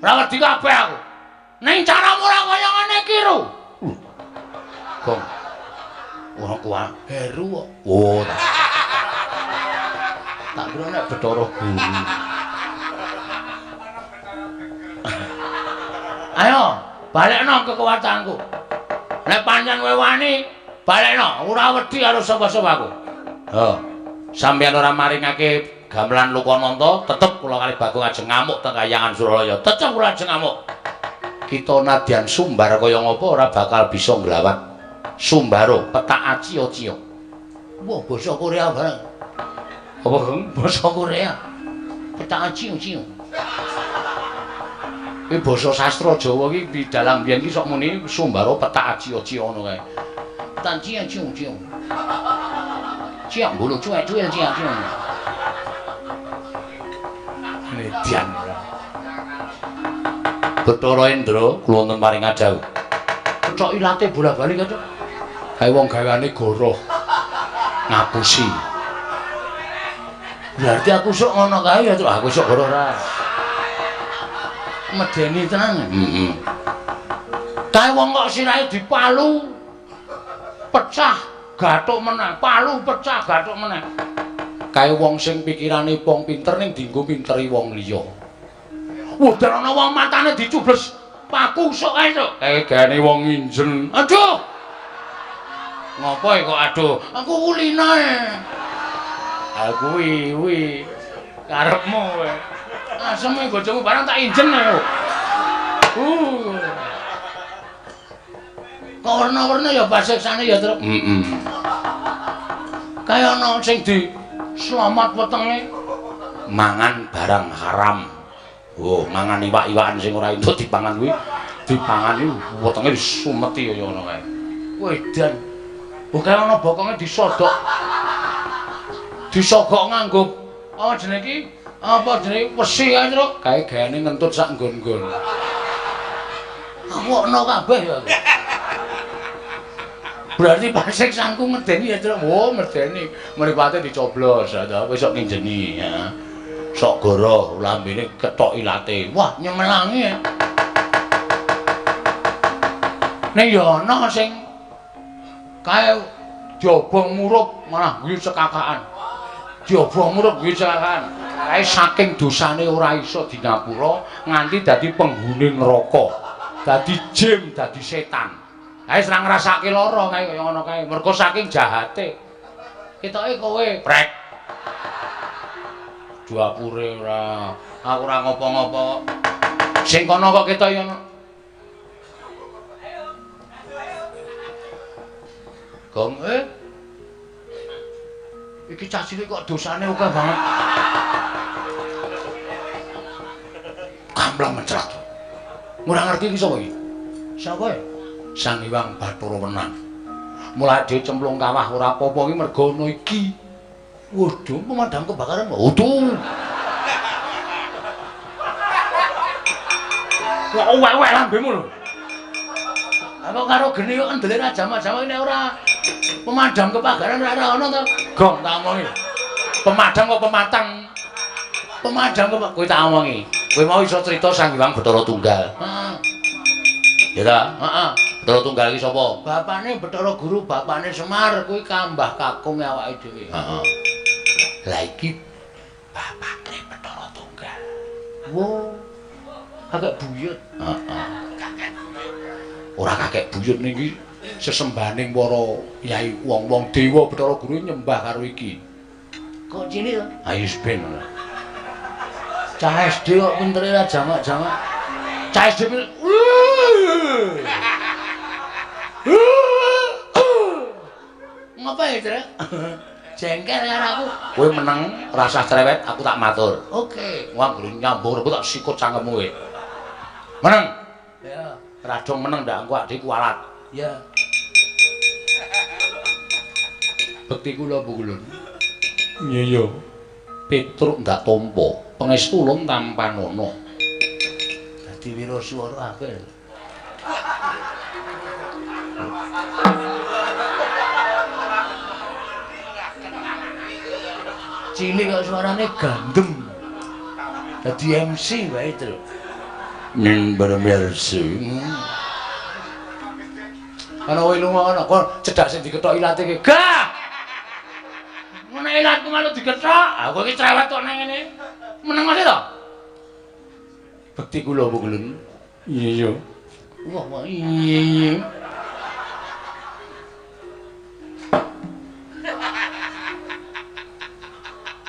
A: Ora wedi kabeh aku. Ning caramu ora kaya ngene iki lho. Gong. Ora kuat heru kok. Oh. Tak kira nek Bathara Guru. Ayo, balekno kekuatanku. Nek pancen kowe wani, balekno. Ora wedi karo sapa-sapa aku. Ha. Sampeyan ora maringake gamelan Lokananta, tetep kula kalih Bagong ajeng ngamuk teng Kahyangan Suralaya. Tetep kula ajeng ngamuk. Kita nadyan sumbar kaya ngapa ora bakal bisa nglawat. Sumbaro petak acio-cio. Wah, basa Korea bareng. Apa, Geng? Basa Korea. Petak acio-cio. Iki basa sastra Jawa iki bidalang biyen iki sok muni Sumbaro petak acio-cio ngono kae. Petak acio-cio. Ciak mbulu cuek-cuek ciak-ciak. Median ora. Bathara Indra kula wonten paring adhawuh. Cocok ilate bola-bali kae, Cuk. Kae wong gaweane goroh. Ngapusi. Berarti aku sok ngono kae ya, Cuk. Aku sok goroh ora. Medeni tenan. Heeh. Kae wong kok sirahe dipalu pecah gathuk meneh, palu pecah gathuk meneh. Kae wong sing pikirane wong pinter ning dienggo pinteri wong liya. Udan ana wong matane dicubles paku sok kae, Cuk. Kae gaene wong nginjen. Aduh. Ngopo kok aduh? Aku kulina e. Ha kuwi kuwi karepmu kowe. Aseme bojomu barang tak injen ayo. Kok werna-werna ya pasiksane ya, Truk. Heeh. Kaya ana sing di slamet wetenge mangan barang haram. Oh, mangan iwak-iwakan sing ora entuk dipangan kuwi, dipangani wetenge disumeti kaya ngono kae. Wedan. Bukan ana bokonge disodok. Disogok nganggo apa jenenge iki? Apa jenenge wesi kae, Truk? Kae gaene ngentut sak nggon-nggon. Awokno kabeh ya. Berarti pasiksanku medeni ya, Truk. Oh, medeni. Mripate dicoblos, ta kowe sok nginjeni ya. Sok goro lambene ketok ilate. Wah, nyemelangi ya. Ning ya ana sing kae diobong murup malah guyu cekakaan. Diobong murup guyu cekakaan. Kae saking dosane ora iso dingapura nganti dadi penghuni neraka. Dadi jin, dadi setan. Kae ora ngrasake lara kae kaya ngono kae. Mergo saking jahate. Ketoke kowe prek. Duapure ora. Aku ora ngopo-ngopo. Sing kono kok ketoke ngono. Gong iki cah cilik kok dosane akeh banget. Gamblang mencrat. Ora ngerti iki sapa iki? Sapa e? Sang Hyang Bathara Wenang. Mulai dhewe cemplung kawah ora apa-apa iki mergo ana iki. Waduh, pemadam kebakaran. Waduh. Kok uwek-uwek lambemu lho. Aku karo geni kok endele ra jamak-jamak nek ora pemadam kebakaran ora ana to. Gong tak omongi. Pemadam kok pematang. Pemadam kok kowe tak omongi. Kowe mau iso crita Sang Hyang Bathara Tunggal. Heeh. Ya ta? Heeh. Bathara Tunggal iki sapa? Bapane Bathara Guru, bapane Semar, kuwi kambah kakung awake dhewe. Heeh. Lah iki bapake Bathara Tunggal. Wo. Kakek buyut. Heeh. Kakek buyut. Ora kakek buyut niki sesembahaning para yai wong-wong dewa Bathara Guru nyembah karo iki. Kok cilik to? Ayo ben. Cah SD kok pintere ra jamak-jamak. Cah SD ngapa ya, Trek? Jengkel karo aku. Kowe meneng, rasah cerewet, aku tak matur. Oke. Wah, nyambung aku tak sikut cangkemmu kowe. Meneng. Ya. Radong meneng ndak engko adikku kualat. Ya. Bekti kula Bu Kulun. Iya iya. Petruk ndak tampa, pangestu ulun tampanana. Dadi wiraswara akeh. Cilik kok suarane gandem. Dadi MC wae, Truk. Ning bermersi. Ana kowe lunga ana kok cedhak sing dikethok ilate iki. Gah! Ngono ilatku malu dikethok. Aku iki cerewet kok nang ngene. Meneng wae to? Bekti kula Bu Kulun. Iya iya. Wah, wah iya iya.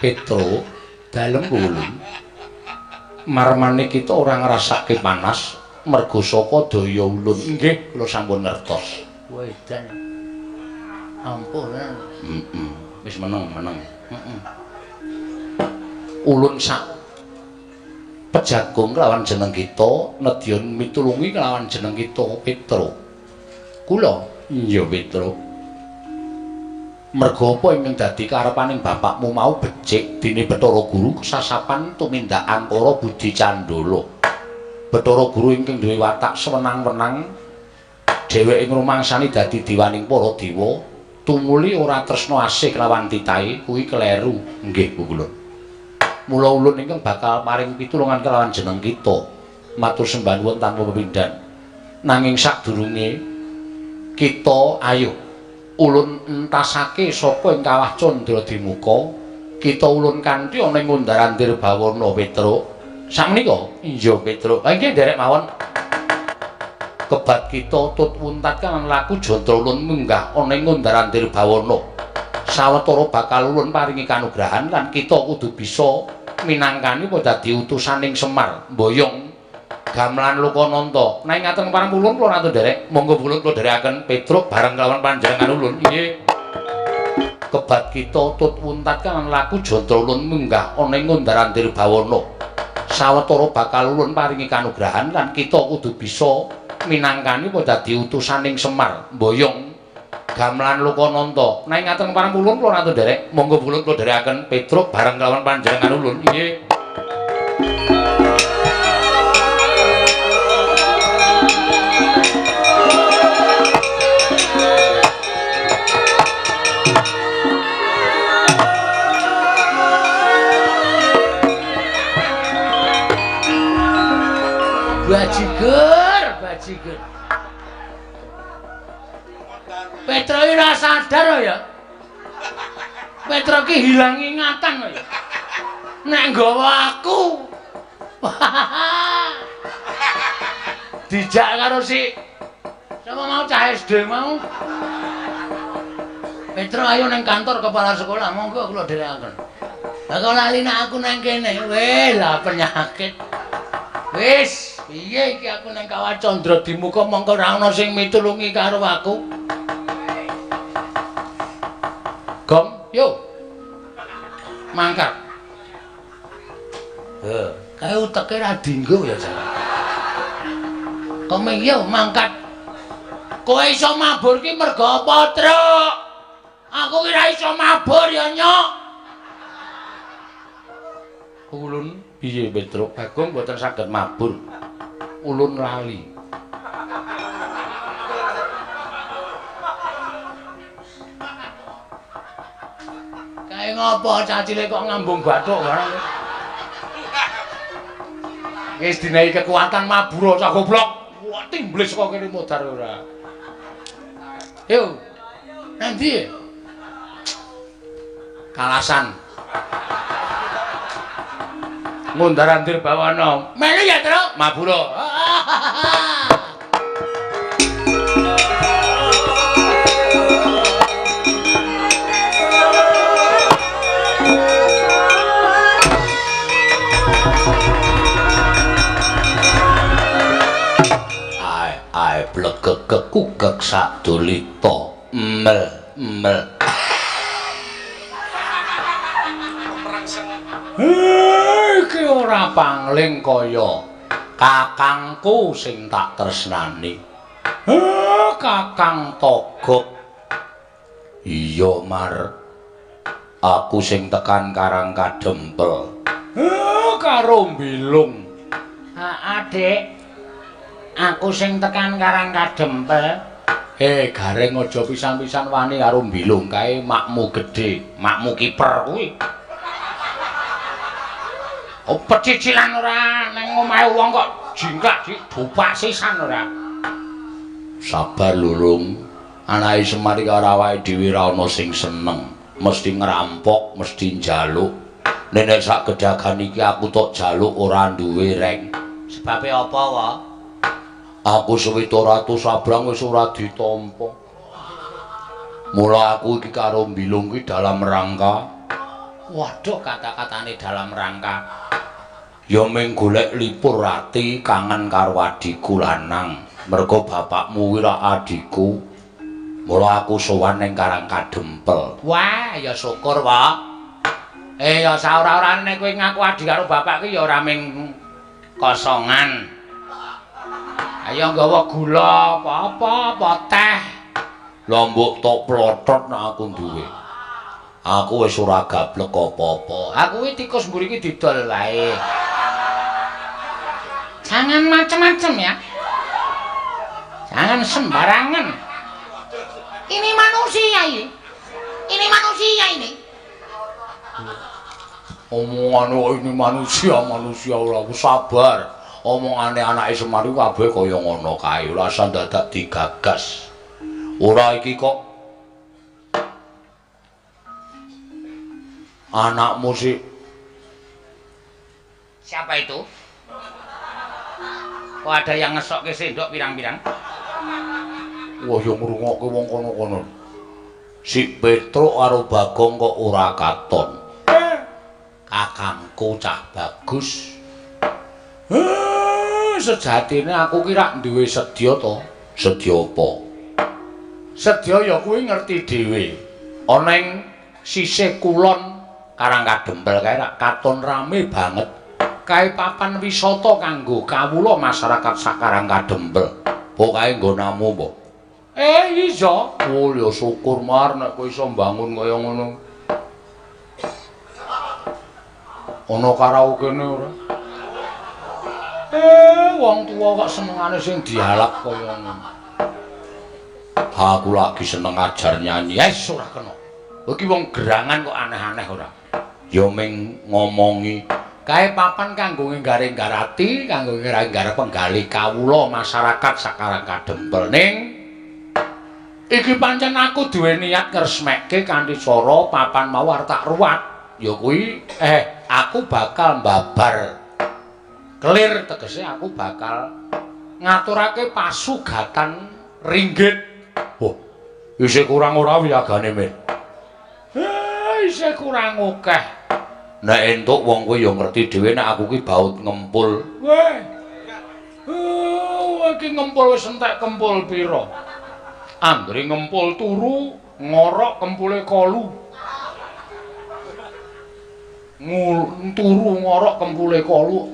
A: Petro dalem kulun. Marmane kita ora ngrasake panas mergo saka daya ulun. Nggih, kula sampun ngertos. Wedan. Ampun. Heeh. Wis meneng, meneng. Heeh. Ulun sak pejagung kelawan jeneng kita nedya mitulungi kelawan jeneng kita Petro. Kula iya Petro. Mergo apa ingkang dadi karepaning bapakmu mau becik dene Bathara Guru sasapan tumindak angkara budi candala. Bathara Guru ingkang duwe watak sewenang-wenang dheweke ngrumangsani dadi diwaning para dewa tumuli ora tresna asih kelawan titahe kuwi kleru. Nggih Bu Kulun. Mula ulun ingkang bakal paring pitulungan kelawan jeneng kita. Matur sembah nuwun tanpa pepindhan. Nanging sadurunge kita ayo ulun entasake saka ing kawah Candra Dimuka, kita ulun kanthi ana ing Undar-andir Bawana Petruk. Sakmenika? Iya Petruk. Ha nggih nderek mawon. Kebat kita tut wuntat kan laku jantra ulun munggah ana ing Undar-andir Bawana. Sawetara bakal ulun paringi kanugrahan lan kita kudu bisa minangkani apa dadi utusaning Semar mboyong gamelan Lokananta. Nek ngaten parang ulun kula ratu nderek, monggo ulun kula nderekaken Petruk bareng kelawan panjenengan ulun. Nggih. Kebat kita tut wuntat kan laku jantra ulun munggah ana ing Undar-andir Bawana. Sawetara bakal ulun paringi kanugrahan lan kita kudu bisa minangkani apa dadi utusaning Semar mboyong Gamelan Lokananta. Nek ngaten parang ulun kula ratu nderek. Monggo ulun kula nderekaken Petruk bareng kelawan panjenengan ulun. Nggih.
B: Bajigur, bajigur. Petro iki ora sadar ya. Petro iki hilang ingatan ya. Nek nggawa aku. Dijak karo si sapa mau cah SD mau. Petro ayo nang kantor kepala sekolah, monggo kula dherekaken. Lah kok lali nek aku nang kene. Weh, lah penyakit. Wis, piye iki aku nang Kawah Candra Dimuka mongko ora ana sing mitulungi karo aku. Gong, yo. Mangkat. Heh, kae uteke ra dinggo ya, Jan. Kome yo mangkat. Kowe iso mabur ki mergo apa, Truk? Aku ki ra iso mabur ya, Nyok.
A: Ulun piye Petruk? Bagong mboten saged mabur. Ulun lali.
B: Kae ngopo cah cilik kok ngambung bathuk barang.
A: Wis dinehi kekuatan mabur cah goblok. Wah, timblis kok kene modar ora.
B: Yo. Nang ndi?
A: Kalasan. Ngundar-andir bawana.
B: Melu ya, Truk?
A: Mabura. Ae ae blegek kukek sadulita. Mel mel. Iki ora pangling kaya kakangku sing tak tresnani. Kakang Togok. Iya, Mar. Aku sing tekan Karang Kadempel. Karo Mbilung.
B: Adik. Aku sing tekan Karang Kadempel.
A: Gareng aja pisan-pisan wani karo Mbilung kae makmu gedhe, makmu kiper kuwi.
B: Oh, pecicilan ora nang omahe wong kok jingklak didopak sisan ora.
A: Sabar lurung. Anake Semar iki ora awake dhewe ora ana sing seneng. Mesti ngerampok, mesti njaluk. Nek sak gedagan iki aku tok jaluk ora duwe reng.
B: Sebabe apa wa?
A: Aku 700 sabrang wis ora ditampa. Mula aku iki karo Mbilung iki dalam rangka.
B: Waduh, kata-katane dalam rangka.
A: Ya mung golek lipur ati kangen karo adhiku lanang. Mergo bapakmu kuwi ra adhiku. Mula aku sowan ning Karang Kadempel.
B: Wah, ya syukur, Pak. Ya saora-orane nek kowe ngaku adhi karo bapak ki ya ora ming kosongan. Ayo nggawa gula apa-apa, apa teh.
A: Lah mbok tok plotot nek aku duwe. Aku wis ora gablek apa-apa.
B: Aku iki tikus mburi iki didol wae. Jangan macem-macem ya. Jangan sembarangan. Ini manusia ini. Ini manusia ini.
A: Omongane kok ini manusia, manusia ora aku sabar. Omongane anake Semar iku kabeh kaya ngono kae, ora usah dadak digagas. Ora iki kok anakmu sih.
B: Siapa itu? Kok ada yang ngesokke sendok pirang-pirang?
A: Wah, ya ngrungokke wong kono-kono. Si Petruk karo Bagong kok ora katon. Kakangku cah bagus. Sejatine aku ki rak duwe sedya to. Sedya apa? Sedya ya kuwi ngerti dhewe. Ana ing sisih kulon Karang Kadempel kae rak katon rame banget. Kae papan wisata kanggo kawula masyarakat sak Karang Kadempel. Pokoke nggonamu apa? Iya. Oh ya syukur Mar nek kowe iso mbangun kaya ngono. Ana karaokene ora? Wong tuwa kok senengane sing dialek kaya ngono. Aku lagi seneng ajar nyanyi. Wes ora kena. Iki wong gerangan kok aneh-aneh ora. Ya ming ngomongi kae papan kanggo nggaring-garati, kanggo nggaring-garap penggalih kawula masyarakat sakarang kadempel ning iki pancen aku duwe niat ngresmekke kanthi cara papan mau arep tak ruwat. Ya kuwi aku bakal mbabar kelir, tegese aku bakal ngaturake pasugatan ringgit. Oh, isih kurang ora wiyagane, Mir? Isih kurang akeh. Nek entuk wong kowe ya ngerti dhewe nek aku ki baut ngempul. Weh. Iki ngempul wis entek kempul pira? Anggere ngempul turu, ngorok kempule kolu. Turu ngorok kempule kolu.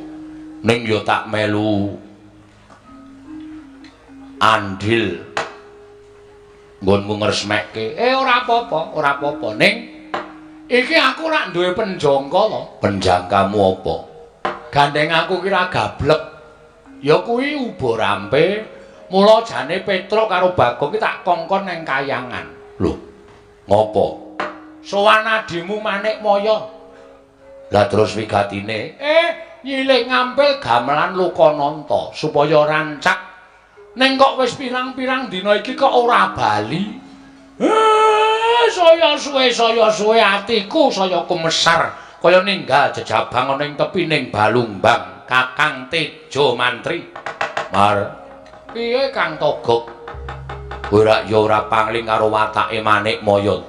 A: Ning ya tak melu andil nggonmu ngresmekke. Ora apa-apa, ora apa-apa. Ning iki aku ora duwe penjangka to. Penjangkamu apa? Gandeng aku ki ra gablek. Ya kuwi uba rampe. Mula jane Petruk karo Bagong ki tak kongkon nang kayangan. Lho, ngopo? Sowan adimu Manikmaya. Lah terus wigatine, nyilih ngampil gamelan Lokananta supaya rancak. Ning kok wis pirang-pirang dina iki kok ora bali. Saya suwe atiku saya kumesar kaya ninggal jejabang ana ing tepining Balumbang. Kakang Tejo Mantri. Mar piye Kang Togok? Ora ya ora pangling karo watake Manikmaya.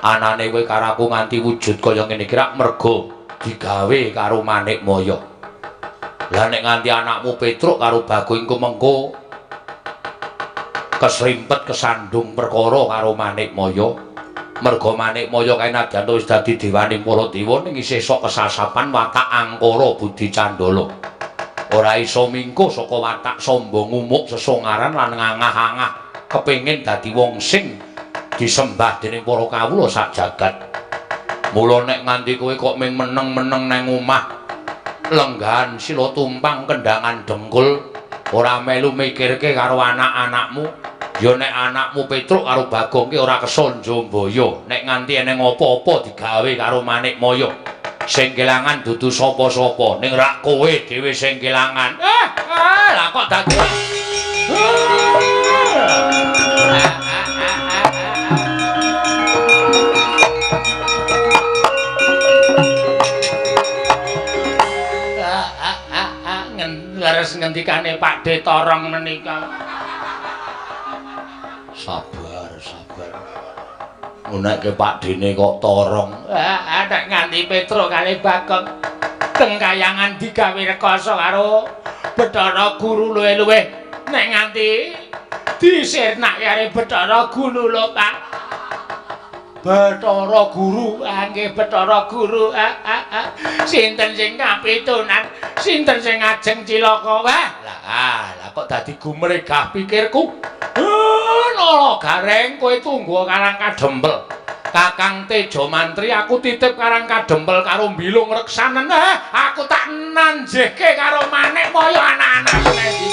A: Anane kowe karo aku nganti wujud kaya ngene iki rak mergo digawe karo Manikmaya. Lah nek nganti anakmu Petruk karo Bagong iku mengko kesrimpet kesandung perkara karo Manikmaya. Mergo Manikmaya kae nadyan wis dadi dewaning para dewa ning isih sok kesasapan watak angkara budi candala. Ora iso mingkuh saka watak sombong umuk sesongaran lan ngangah-angah kepengin dadi wong sing disembah dening para kawula sak jagat. Mula nek nganti kowe kok ming meneng-meneng nang omah lenggahan sila tumpang kendangan dengkul ora melu mikirke karo anak-anakmu, ya nek anakmu Petruk karo Bagong ki ora kersa njambaya. Nek nganti eneng apa-apa digawe karo Manikmaya, sing kelangan dudu sapa-sapa, ning rak kowe dhewe sing kelangan. Lah kok dadi leres ngendikane Pak De Torong menika. Sabar, sabar. Unekke Pak Dene kok torong. Nek nganti Petruk kali Bagong teng kayangan digawe rekoso karo Bathara Guru luwe-luwe. Nek nganti disirnake karo Bathara Guru lho, Pak. Bathara Guru, nggih Bathara Guru. Sinten sing kapitunan, sinten sing ngajeng cilaka? Wah, lah kok dadi gumregah pikirku. Nala Gareng, kowe tunggu Karang Kadempel. Kakang Tejo Mantri aku titip Karang Kadempel karo Bilung Reksanen. Aku tak nanjehke karo Manikmaya anak-anak iki.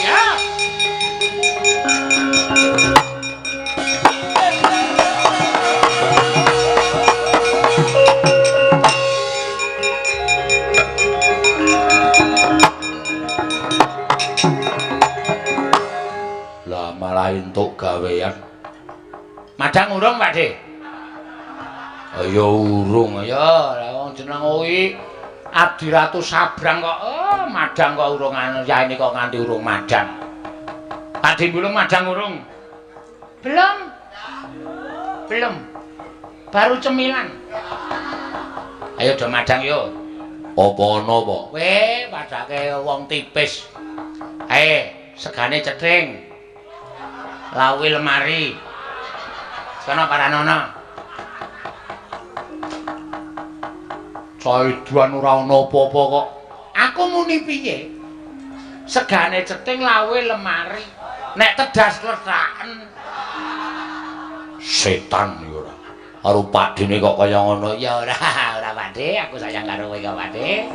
A: Lah malah entuk gawean. Madang urung, Pak De? Ya urung ya, lah wong jeneng kuwi Abdi Ratu Sabrang kok madang kok urung anu yaene kok nganti urung madang. Pak De Bulung madang urung? Belum. Belum. Baru cemilan. Ayo do madang yo. Apa ana apa? Weh, padake wong tipis. Segane cething. Lawi lemari. Sono paranono. Caiduan ora ana apa-apa kok. Aku muni piye? Segane cething lawe lemari. Nek tedas klethraken. Setan ya ora. Karo Pakdene kok kaya ngono.
B: Ya ora, ora Pakde, aku sayang karo kowe kok Pakde.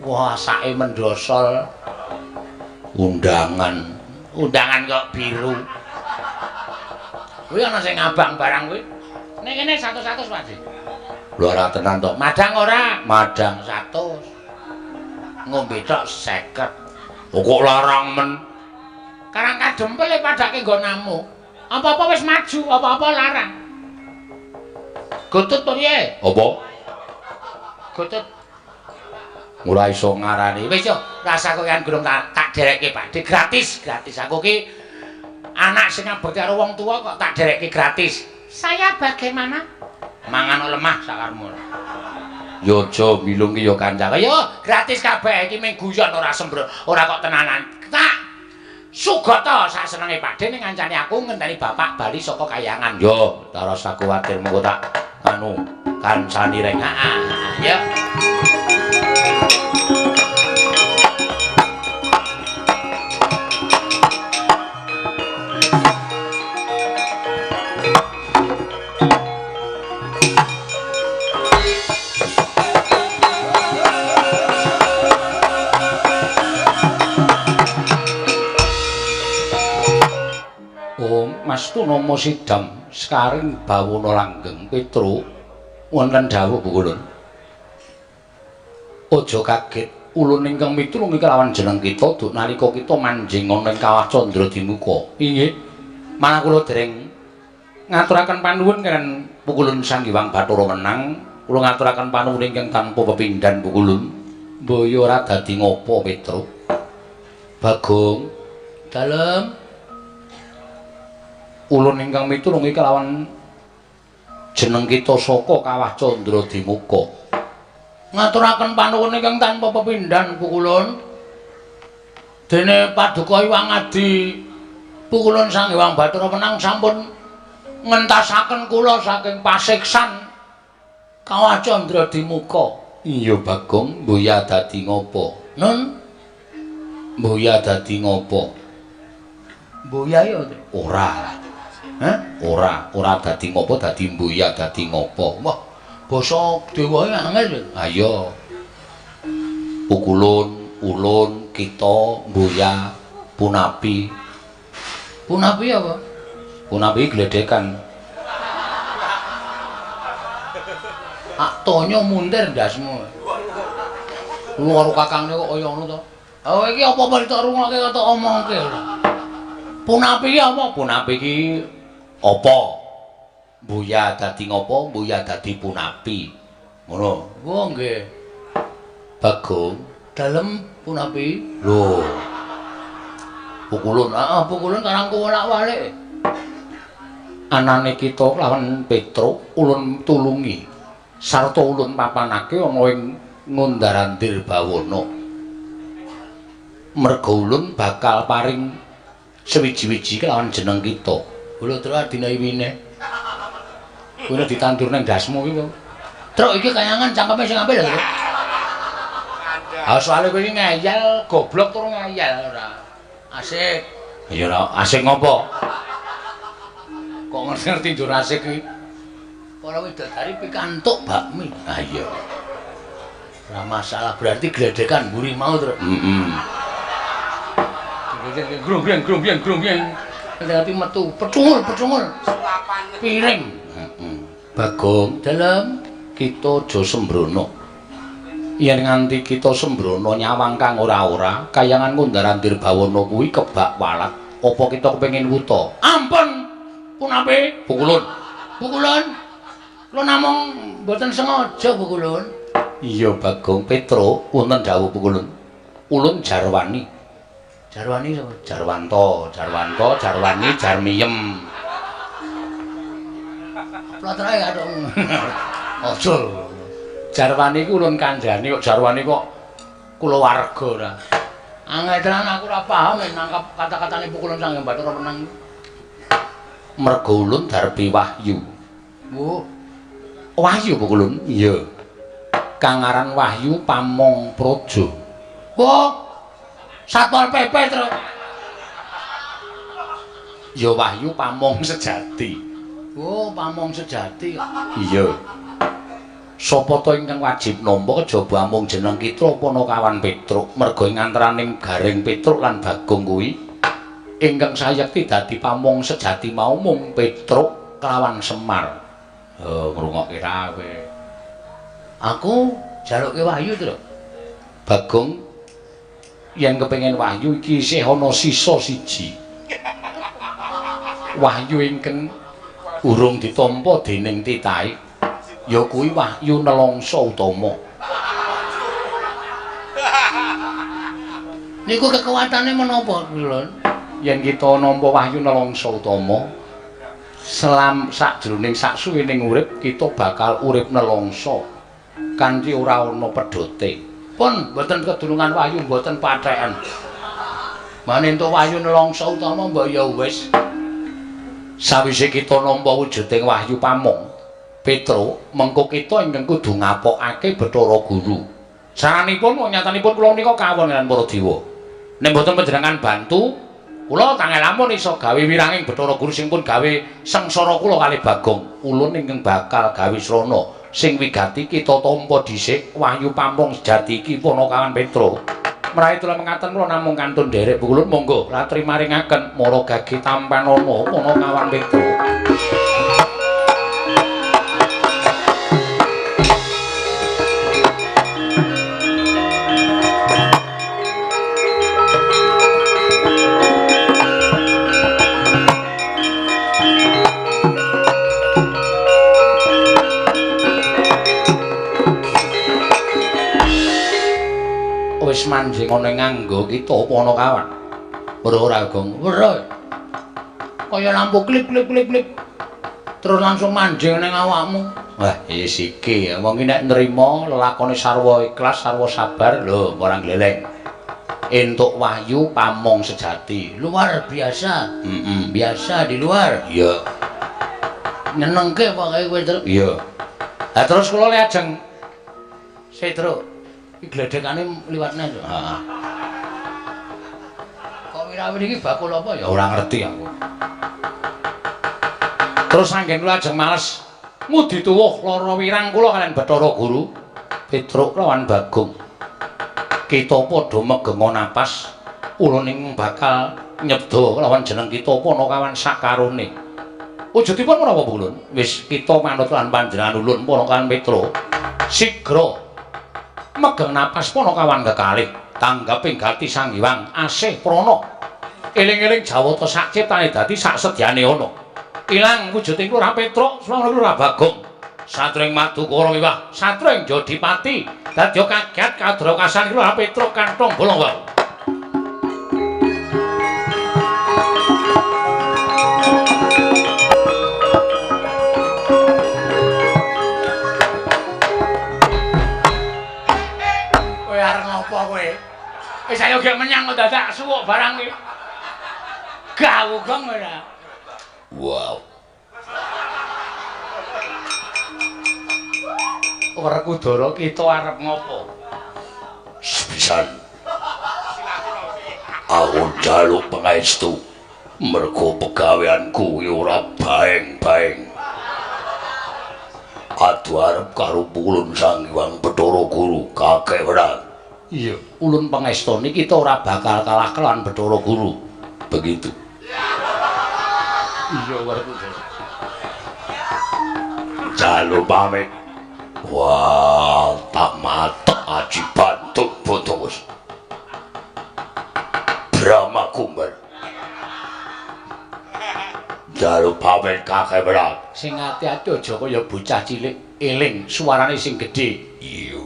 A: Wah, sake mendosol. Undangan.
B: Undangan kok biru. Kuwi ana sing ngabang barang kuwi. Nek kene 100 Pakde.
A: Lho ora tenan to.
B: Madang ora?
A: Madang
B: 100. Ngombe tok 50.
A: Oh, kok larang men.
B: Karang kadempel e padake nggonamu. Apa-apa wis maju, apa-apa larang. Gotut piye?
A: Apa?
B: Gotut.
A: Ora iso ngarani.
B: Wis yo, rasa kowe kan gurung tak derekke Pakde gratis, gratis. Aku ki anak sing ngabekti karo wong tuwa kok tak derekke gratis. Saya bagaimana?
A: Mangan lemah sakarmu. Yo aja milung ki yo kancane.
B: Yo gratis kabeh iki mung guyon ora sembrono, ora kok tenanan. Tak sugata sak senenge Pakde ning ngancani aku ngenteni bapak bali saka kayangan.
A: Yo, ta rasa kuwatir mengko tak anu kancani reng.
B: Heeh, yo.
A: Mas Tunama Sidam sekaring bawana langgeng Petro wonten dawuh Pukulun. Aja kaget ulun ingkang mitulung iki lawan jeneng kita duk nalika kita manjing ana ing Kawah Candra Dimuka. Inggih. Malah kula dereng ngaturaken panuwun kaliyan Pukulun Sang Hyang Bathara Wenang. Kula ngaturaken panuwun ingkang tanpa pepindhan Pukulun. Mbaya ora dadi ngopo Petro. Bagong
B: dalem
A: ulun ingkang mitulung iki kelawan jeneng kita saka Kawah Candra Dimuka.
B: Ngaturaken panuwun ingkang tanpa pepindhan Pukulun. Dene paduka Hyang Adi Pukulun Sang Hyang Bathara Wenang sampun ngentasaken kula saking pasiksan Kawah Candra Dimuka.
A: Iya Bagong, mboya dadi ngopo?
B: Nun,
A: mboya dadi ngopo?
B: Mboya ya
A: ora.
B: Hah?
A: Ora, ora dadi ngopo, dadi mboya dadi ngopo.
B: Wah, basa dewa angel.
A: Ayo. Pukulun, ulun, kita, mboya, punapi.
B: Punapi apa?
A: Punapi gledekan.
B: Ak tonyo muntir ndasmu. Lu karo kakangne kok kaya ngono to. Oh iki apa-apa ditok rungokke kok tok omongke. Punapi iki apa?
A: Punapi iki apa? Mboya dadi ngopo? Mboya dadi punapi. Ngono.
B: Oh nggih.
A: Bagong
B: dalem punapi.
A: Lho. Pukulun,
B: heeh, pukulun karang kuwolak-walik.
A: Anane kita lawan Petro ulun tulungi sarta ulun papanake ana ing Ngundarandir Bawana. Merga ulun bakal paring sewiji-wiji kelawan jeneng kita.
B: Lho truk adine iwine.
A: Kuwi ditandur nang ndasmu kuwi.
B: Truk iki kayangan cangkeme sing apik lho.
A: Ha soalé kowe iki ngeyel, goblok tur ngeyel ora.
B: Asik.
A: Ya ora asik ngopo? Kok ngerti-ngerti njur asik kuwi.
B: Para widodari pikantuk bakmi.
A: Ha iya.
B: Ora masalah, berarti gledekan mburi mau, Truk.
A: Heeh.
B: Grung-grung grung-grung grung-grung. Ngerti metu, pecungul-pecungul.
C: Suapan
B: piring.
A: Heeh. Bagong,
B: dalem
A: kita aja sembrono. Yen nganti kita sembrono nyawang kang ora-ora, kayangan Kundarandir Bawana kuwi kebak walat. Apa kita kepengin wuta?
B: Ampun. Punapi?
A: Pukulun.
B: Pukulun. Kula namung mboten sengaja Pukulun.
A: Iya Bagong Petro, wonten dawuh Pukulun. Ulun jarwani.
B: Jarwani sapa?
A: Jarwanto, Jarwanto, Jarwani, Jarmiyem.
B: Plotroke kadung. Aja.
A: Jarwani ku ulun kandhani kok jarwani kok kulawarga ora.
B: Angel tenan aku ora paham nek nangkap kata-katane Pukulun Sang Hyang Bathara Wenang.
A: Merga ulun darbi wahyu.
B: Oh.
A: Wahyu Pukulun? Iya. Kang aran Wahyu Pamong Praja.
B: Wah. Satpol PP, Truk.
A: Ya Wahyu Pamong sejati.
B: Oh, pamong sejati.
A: Iya. Sapa ta ingkang wajib nampa kejaba amung jeneng Kitra Panakawan Petruk, merga ing antaraning Gareng Petruk lan Bagong kuwi ingkang sayekti dadi pamong sejati mau mung Petruk kelawan Semar. Oh, ngrungokke ra kowe.
B: Aku jaluke wahyu, Truk.
A: Bagong yen kepengin wahyu iki isih ana sisa siji. Wahyu ingkang urung ditampa dening titahe ya kuwi wahyu nelongso utama.
B: Niku kekuatane menapa, Lon?
A: Yen kita nampa wahyu nelongso utama, selam sakjroning saksuwining urip kita bakal urip nelongso kanthi ora ana pedhote.
B: Pun mboten kedulungan wahyu mboten patheken. Mane entuk wahyu nelongso utama mbok ya wis.
A: Sawise kita nampa wujuding wahyu pamong Petruk, mengko kita ingkang kudu ngapokake Bathara Guru. Saranipun nyatanipun kula menika kawon lan para dewa. Nek mboten panjenengan bantu, kula tangel lamun iso gawe wiranging Bathara Guru sing pun gawe sengsara kula kalih Bagong. Ulun ingkang bakal gawe srana sing wigati kita tampa dhisik wahyu pamong sejati iki Panakawan Petruk. Mrawi kula mengaten kula namung kantun nderek ulun monggo latri maringaken mara gage tampanana Panakawan Petruk. Wis manjing ana nganggo kita Panakawan. Weruh ora, Gong?
B: Weruh. Kaya lampu klip klip klip klip. Terus langsung manjing ning awakmu.
A: Wah, wis iki wong iki nek nrimo lelakone sarwa ikhlas, sarwa sabar, lho ora gleleng. Entuk wahyu pamong sejati.
B: Luar biasa.
A: Heeh.
B: Biasa di luar.
A: Iya.
B: Nyenengke pokoke kowe, Truk.
A: Iya. Lah terus kula lajeng
B: sik, Truk. Iki gledhekane liwat neh, Truk.
A: Heeh.
B: Kok wirawiri iki bakul apa ya?
A: Ora ngerti aku. Terus anggen kula ajeng males ngudi tuwuh lara wirang kula kaliyan Bathara Guru Petruk lawan Bagong. Kita padha megenga napas, ulun ing bakal nyebda lawan jeneng kita Panakawan sakarone. Wujudipun menapa ulun? Wis kita manut lan panjenengan ulun Panakawan Petruk. Sigra megeng napas Panakawan kekalih tanggaping gati Sang Hyang asih prana. Eling-eling jawata sak ciptane dadi sak sedyane ana. Ilang wujuding Lurah Petruk, swangun Lurah Bagong. Satring Madukara wiwah, satring Jodipati. Dadya kaget kadrakasan Lurah Petruk kantong bolong wae.
B: Kowe arep ngopo kowe? Wis ayo gek menyang kok dadak suwuk barang iki. Gawu gong ora.
A: Wow. Werkudara kita arep ngopo? Sepisan. Aku njaluk pangestu mergo pegaweanku ora baeng-baeng. Adu arep karo ulun Sang Hyang Bathara Guru kakek wenang. Iya, ulun pangestoni kita ora bakal kalah kelawan Bathara Guru. Begitu.
B: Iya, Werkudara.
A: Jaluk pamit. Wah, tak matek aji bantuk botos. Brahma Kumbar. Jaluk pamit kakek wenang.
B: Sing ati-ati aja kaya bocah cilik, eling suarane sing gedhe.
A: Iya.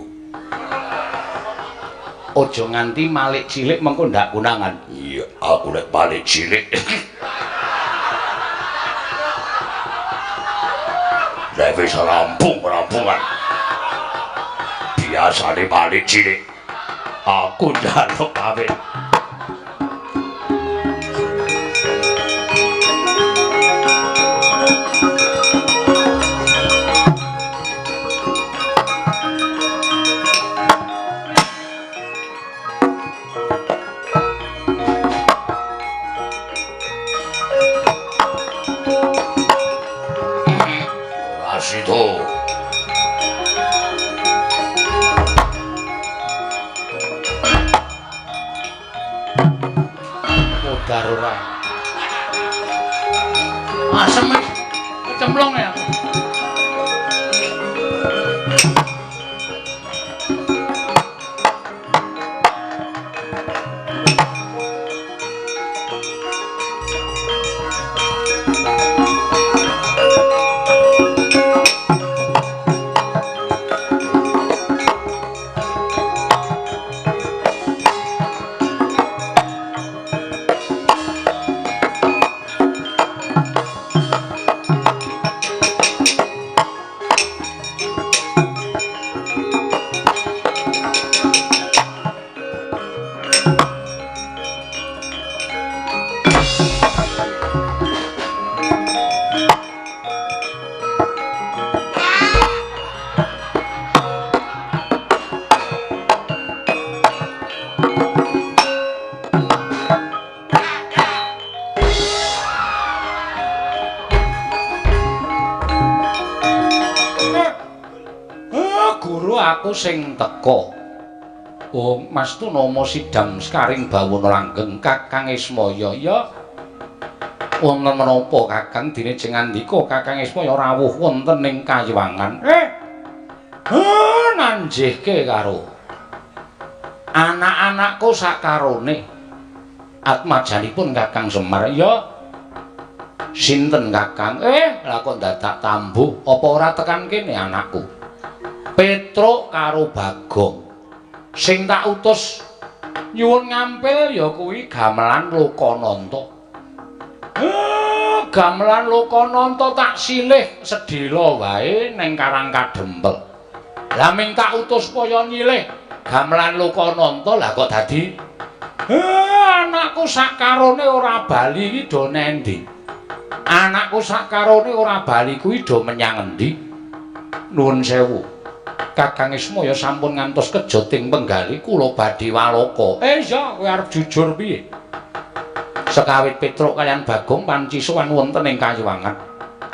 B: Aja nganti malik cilik mengko ndak konangan.
A: Iya, aku nek malik cilik. Nek wis rampung-rampungan. Biasane malik cilik. Aku njaluk pamit. modar ora. Asem kecemplung ya. Sing teka. Oh, Mas Tunama sidam sekaring bawana langgeng Kakang Ismaya. Ya. Wonten menapa Kakang dene jeng ngandika Kakang Ismaya rawuh wonten ing kayiwangan. Nanjihke karo anak-anakku sakarone. Atmajanipun Kakang Semar. Ya. Sinten Kakang? Lah kok dadak tambuh apa ora tekan kene anakku? Petruk karo Bagong sing tak utus nyuwun ngampil ya kuwi gamelan Lokananta. Gamelan Lokananta tak silih sedhela wae ning Karang Kadempel. Lah ming tak utus supaya nyilih gamelan Lokananta lah kok dadi anakku sakarone ora bali iki do nendi? Anakku sakarone ora bali kuwi do menyang endi? Nuwun sewu. Kakang Ismaya sampun ngantos kejoting penggali kula badhe waloka. Iya, kowe arep jujur piye? Sekawit Petruk kaliyan Bagong panci sowan wonten ing kayiwangan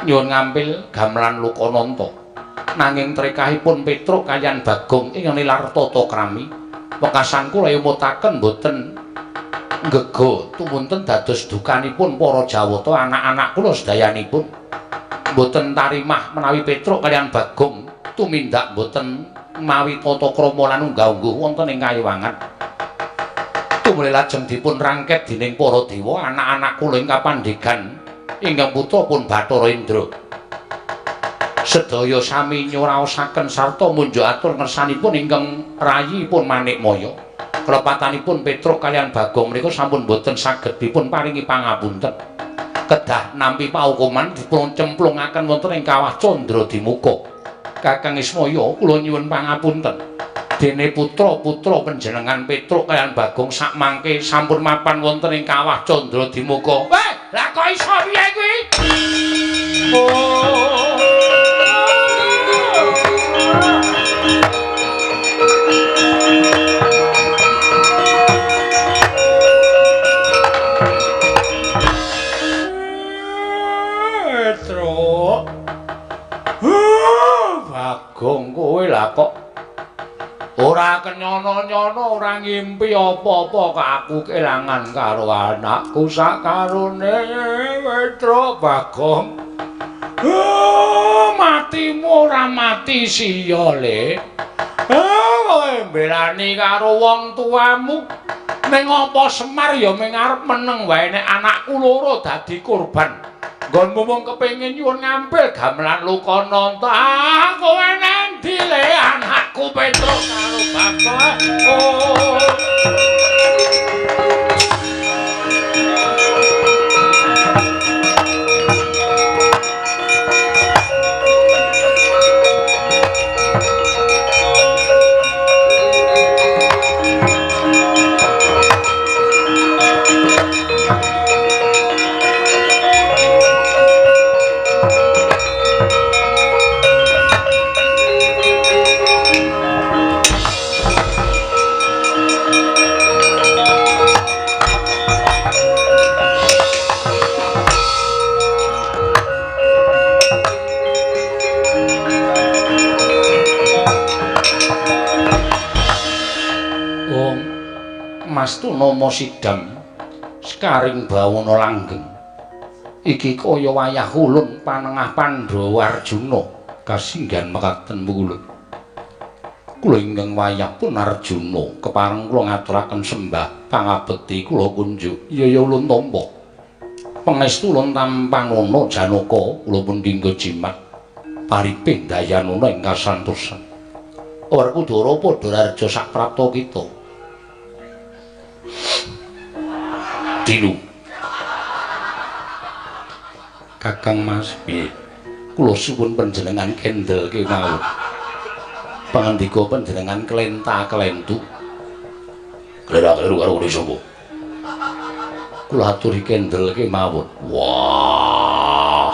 A: nyuwun ngampil gamelan Lokananta. Nanging trekahipun Petruk kaliyan Bagong ing nilar tata krami, wekasan kula emutaken boten nggega tumunten dados dukanipun para Jawata anak-anak kula sedayanipun. Boten tarimah menawi Petruk kaliyan Bagong tumindak boten mawi tata krama lan unggah-ungguh wonten ing kayiwangan. Tumuli lajeng dipun rangket dening para dewa anak-anak kula ing kapandhegan ingkang putra pun Bathara Indra. Sedaya sami nyuraosaken sarta munjuk atur ngersanipun ingkang rayipun Manikmaya. Kelepatanipun Petruk kaliyan Bagong menika sampun boten saged dipun paringi pangapunten. Kedah nampi paukuman dipun cemplungaken wonten ing kawah Candra Dimuka. Kakang Ismaya kula nyuwun pangapunten. Dene putra-putra panjenengan Petruk kaliyan Bagong sakmangke sampun mapan wonten ing kawah Candra Dimuka. Lah kok iso piye kuwi? Oh. Petruk. Bagong kowe lah kok ora kenyono-nyono, ora ngimpi apa-apa kok aku kelangan karo anakku sakarone Petruk Bagong. Matimu ora mati siya le. Kowe mbelani karo wong tuamu. Ning apa Semar ya ming arep meneng wae nek anakku loro dadi korban. Nggonmu mung kepengin nyuwun ngampil gamelan Lokananta. Ah, kowe nang ndi le anakku Petruk karo Bagong? Oh. Mas Tunama sidam Sekaring bawana langgeng. Iki kaya wayah ulun panengah Pandhawa Arjuna kasinggihan mekaten kula. Kula ingkang wayah pun Arjuna kepareng kula ngaturaken sembah pangabekti kula kunjuk. Iya ya ulun tampa. Pangestu ulun tampanana Janaka kula pun dinggo jimat paripih dayanana ing kasantosan. Werkudara padha raja saprapta kita. Dinu. Kakang Mas, piye? Kula suwun panjenengan kendel kemawon. Pangandika panjenengan klenta-klentu.
B: Klera-kleru karo kene sapa?
A: Kula aturi kendel kemawon.
B: Wah.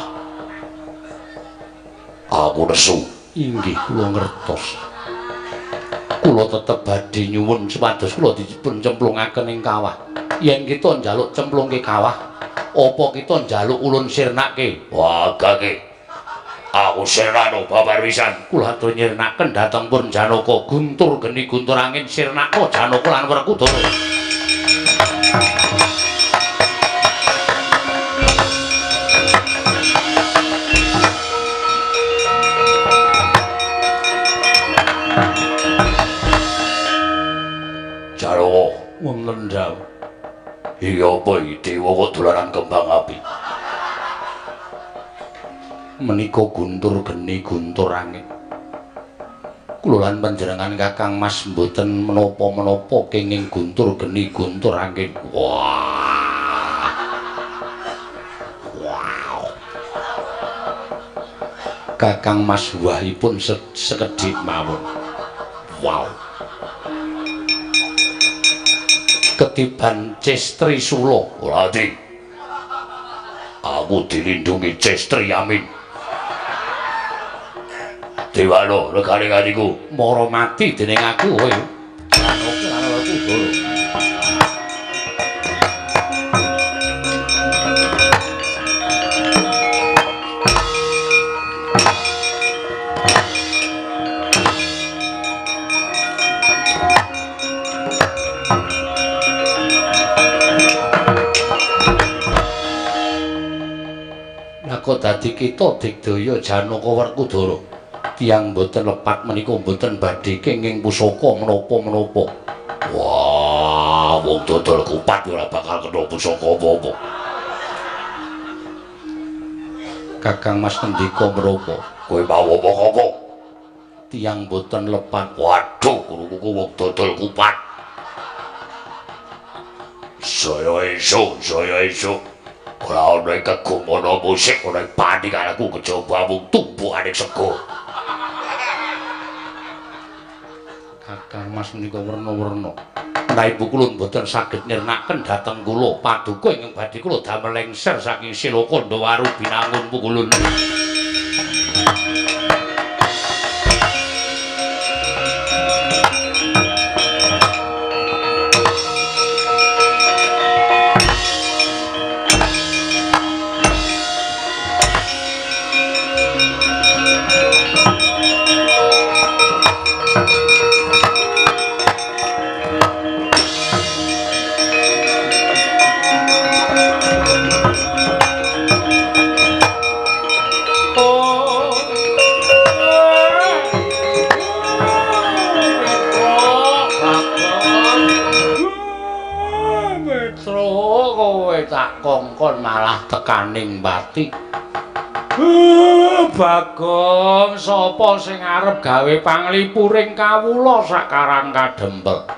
B: Aku nesu.
A: Inggih kula ngertos. Kula tetep badhe nyuwun supados kula dipun cemplungaken ing kawah. Yen kita njaluk cemplungke kawah, apa kita njaluk ulun sirnake?
B: Wah, gake. Aku sirnakno babar pisan.
A: Kula atur nyirnaken dhateng Pun Janaka guntur geni guntur angin sirnaka Janaka lan Werkudara.
B: Jarwo
A: wonten dawuh.
B: Iya apa iki dewa kok dolanan kembang api?
A: Menika guntur geni guntur angin. Kula lan panjenengan Kakang Mas mboten menapa-menapa kenging guntur geni guntur angin.
B: Wah. Wow.
A: Kakang Mas wahipun sekedhik mawon.
B: Wow.
A: Ketiban Cestri Sula.
B: Ora ati. Aku dilindungi Cestri Amin. Dewano regane atiku
A: mara mati dening aku kowe. Janaka lan Werkudara. Lah kok dadi kita digdaya Janaka Werkudara. Tiyang mboten lepat menika mboten badhe kenging pusaka menapa-menapa.
B: Wah, wong dodol kupat ora bakal kena pusaka apa-apa.
A: Kakang Mas ngendika menapa?
B: Kowe mau apa-apa?
A: Tiyang mboten lepat.
B: Waduh, krunguku wong dodol kupat. Saya esuk, saya esuk. Ora ana kegumana musik, ora panik aku kejaba mung tumpukane sego.
A: Kakang Mas menika werna-werna. Menawi kula mboten saged nirnaken dhateng kula paduka ingkang badhe kula damel lengser saking Siloka Ndawaru Binangun Pukulun. Kongkon malah tekaning pati. Bagong, sapa sing arep gawe panglipuring kawula sakarang kadempel?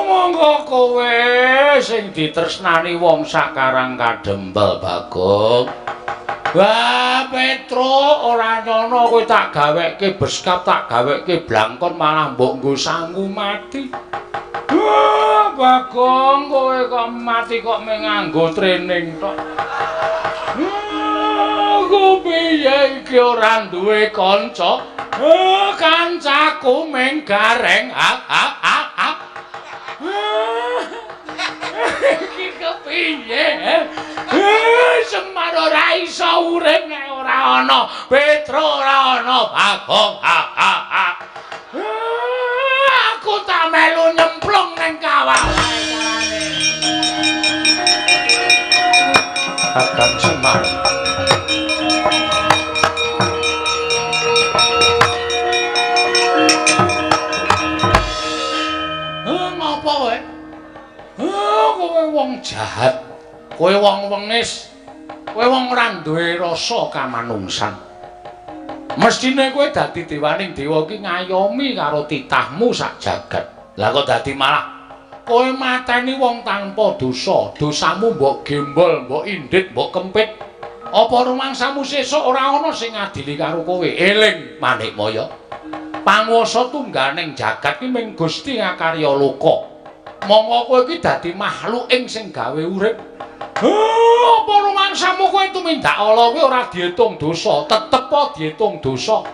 A: Monggo kowe sing ditresnani wong sakarang kadempel, Bagong. Wah, Petro, ora nyono kowe tak gaweke beskap, tak gaweke blangkon malah mbok nggo sangu mati. Bagong, kowe kok mati kok mung nganggo training tok. Aku piye iki ora duwe kanca? Kancaku mung gareng. Iki kepiye? Semar ora iso urip nek ora ana Petro, ora ana Bagong. Aku tak melu nyemplung ning kawah wae carane. Kakang Semar. Ngapa kowe? Kowe wong jahat, kowe wong wengis, kowe wong ora duwe rasa kamanungsan. Mestine kowe dadi dewaning dewa iki ngayomi karo titahmu sak jagat. Lah kok dadi malah kowe mateni wong tanpa dosa, dosamu mbok gembol, mbok indit, mbok kempit. Apa rumangsamu sesuk ora ana sing ngadili karo kowe? Eling Manikmaya. Panguwasa tungganing jagat ki ming Gusti ngakarya loka. Monggo kowe iki dadi makhluk ing sing gawe urip. Apa rumangsamu kowe tumindak ala kuwi ora diitung dosa, tetep diitung dosa.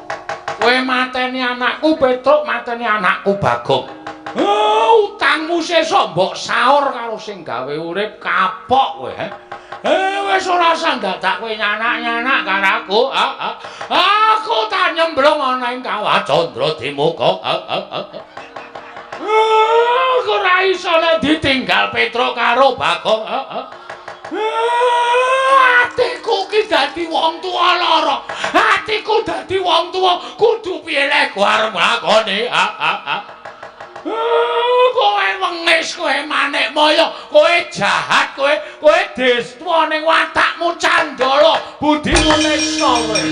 A: Kowe mateni anakku Petruk, mateni anakku Bagong. Utangmu sesuk mbok saur karo sing gawe urip, kapok kowe. Wis ora usah dadak kowe nyanak-nyanak karo aku. Aku tak nyemblung ana ing Kawah Candradimuka. Aku ora iso nek ditinggal Petruk karo Bagong. Atiku ki dadi wong tuwa lara. Atiku dadi wong tuwa kudu piye lek arep nglakoni. Kowe wengis, kowe Manikmaya, kowe jahat, kowe destwa ning watakmu candala, budimu nista kowe.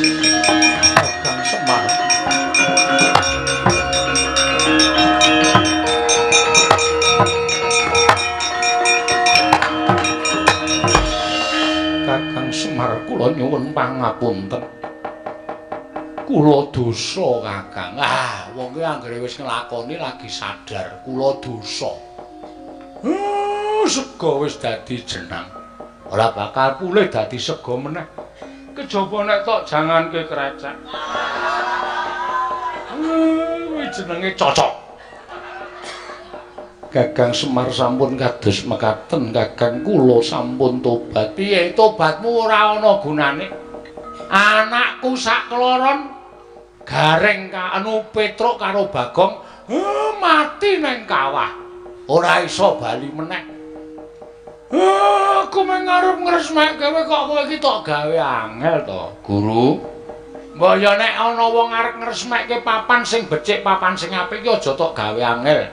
A: Kakang Semar. Kakang Semar, kula nyuwun pangapunten. Kula dosa, Kakang. Ah, wong ki anggere wis nglakoni lagi sadar kula dosa. Sega wis dadi jenang. Ora bakal pulih dadi sega meneh. Kejaba nek tok janganke krecek. Kuwi jenenge cocok. Kakang Semar sampun kados mekaten, Kakang, kula sampun tobat. Piye tobatmu ora ana gunane? Anakku sak kloron Gareng anu Petruk karo Bagong mati neng kawah. Ora iso bali meneh. Aku mung arep ngresmekke kowe kok kowe iki tok gawe angel to, Guru. Mbok ya nek ana wong arep ngresmekke papan sing becik, papan sing apik iki aja tok gawe angel.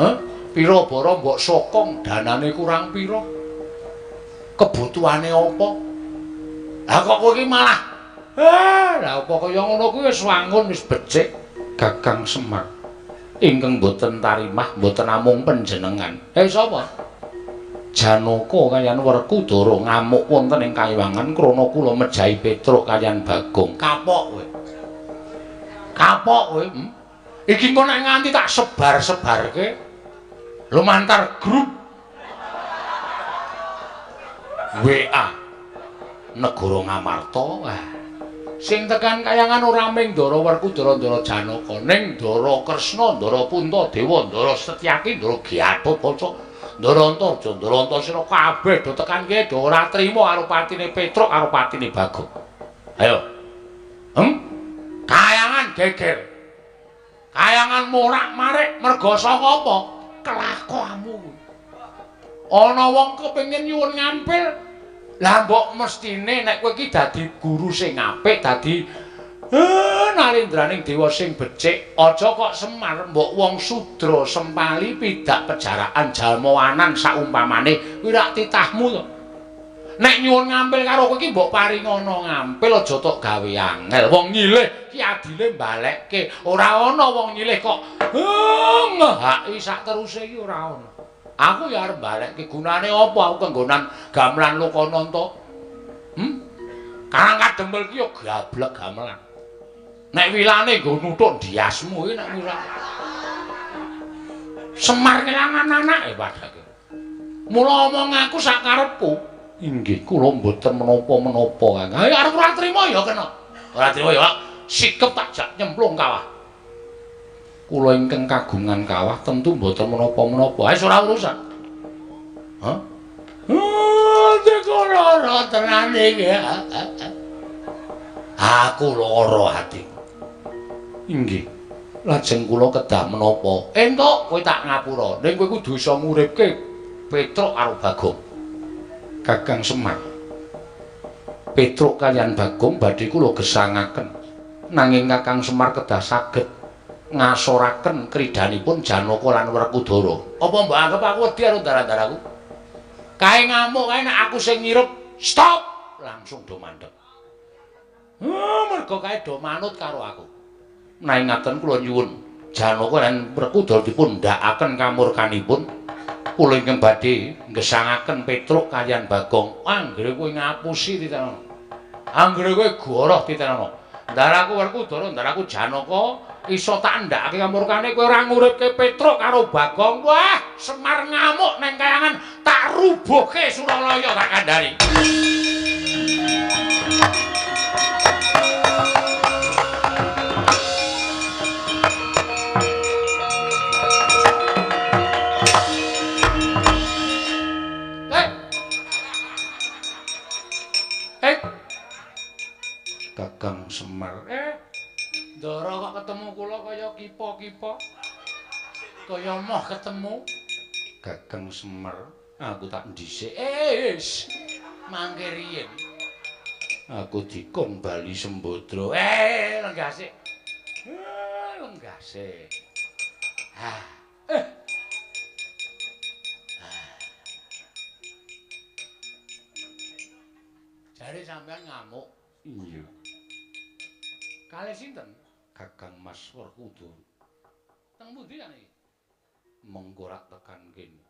A: Hah? Pira bara mbok sokong, danane kurang pira? Kebutuhane apa? Lah kok kowe iki malah lah apa kaya ngono kuwi wis wangun wis becik. Kakang Semar ingkang boten tarimah boten namung panjenengan. Sapa? Janaka kaliyan Werkudara ngamuk wonten ing kayiwangan krana kula mejahi Petruk kaliyan Bagong. Kapok kowe. Kapok kowe. Iki engko nek nganti tak sebar-sebarke lumantar grup WA Negara Ngamarta. Wah. Sing tekan kayangan ora ming Ndara Werkudara, Ndara Janaka, ning Ndara Kresna, Ndara Puntadewa, Ndara Setyaki, Ndara Gatotkaca, Ndara Antarja, Ndara Antasena kabeh do tekan kene do ora trima karo patine Petruk karo patine Bagong. Ayo. Kayangan geger. Kayangan morak-marik merga saka apa? Kelakuanmu. Ana wong kepengin nyuwun ngampil. Lah mbok mestine nek kowe iki dadi guru sing apik, dadi narendraning dewa sing becik, aja kok Semar mbok wong sudra sempali pidak pejaraan jalmawanan saumpamane kuwi rak titahmu to. Nek nyuwun ngampil karo kowe iki mbok paringana ngampil aja tok gawe angel. Wong nyilih ki adile mbalekke. Ora ana wong nyilih kok ngehaki sak teruse iki ora ana. Aku ya arep balekke gunane apa aku kenggonan gamelan Lokananta. Karang Kadempel ki ya gablek gamelan. Nek wilane nggo nuthuk ndiasmu iki nek wilan. Semar kelangan anake padake. Mula omong aku sak karepku. Inggih kula mboten menapa-menapa, Kang. Ayo arep ora trima ya kena. Ora trima ya sikep tak jak nyemplung kawah. Kula ingkang kagungan kawah tentu mboten menapa-menapa. Wis ora urusan. Hah? Atiku lara tenan iki. Aku lara ati. Inggih. Lajeng kula kedah menapa? Entuk kowe tak ngapura. Ning kowe kudu iso nguripke Petruk karo Bagong. Kakang Semar. Petruk kaliyan Bagong badhe kula gesangaken. Nanging Kakang Semar kedah saged ngasoraken kridanipun Janaka lan Werkudara. Apa mbok anggep aku wedi karo ndara-ndaraku? Kae ngamuk kae nek aku sing ngirep, stop, langsung do mandeg. Mergo kae do manut karo aku. Nanging ngaten kula nyuwun Janaka lan Werkudara dipun ndhakaken kamurkanipun. Kula ingkang badhe nggesangaken Petruk kaliyan Bagong. Anggere kowe ngapusi titenono. Anggere kowe goroh titenono. Ndaraku Werkudara, ndaraku Janaka iso tak ndhakake kamurkane kowe ora nguripke Petruk karo Bagong. Wah, Semar ngamuk neng kayangan tak rubuhke Suralaya tak kandhani. Kakang Semar, Ndara kok ketemu kula kaya kipa-kipa. Kaya moh ketemu Kakang Semar, aku tak ndhisik. Wis, mangke riyin. Aku dikon bali Sembadra. Lenggah sik. Lenggah sik. Jare sampean ngamuk. Iya. Kalih sinten? Kakang Mas Werkudara. Teng pundi jane iki? Mengko rak tekan kene.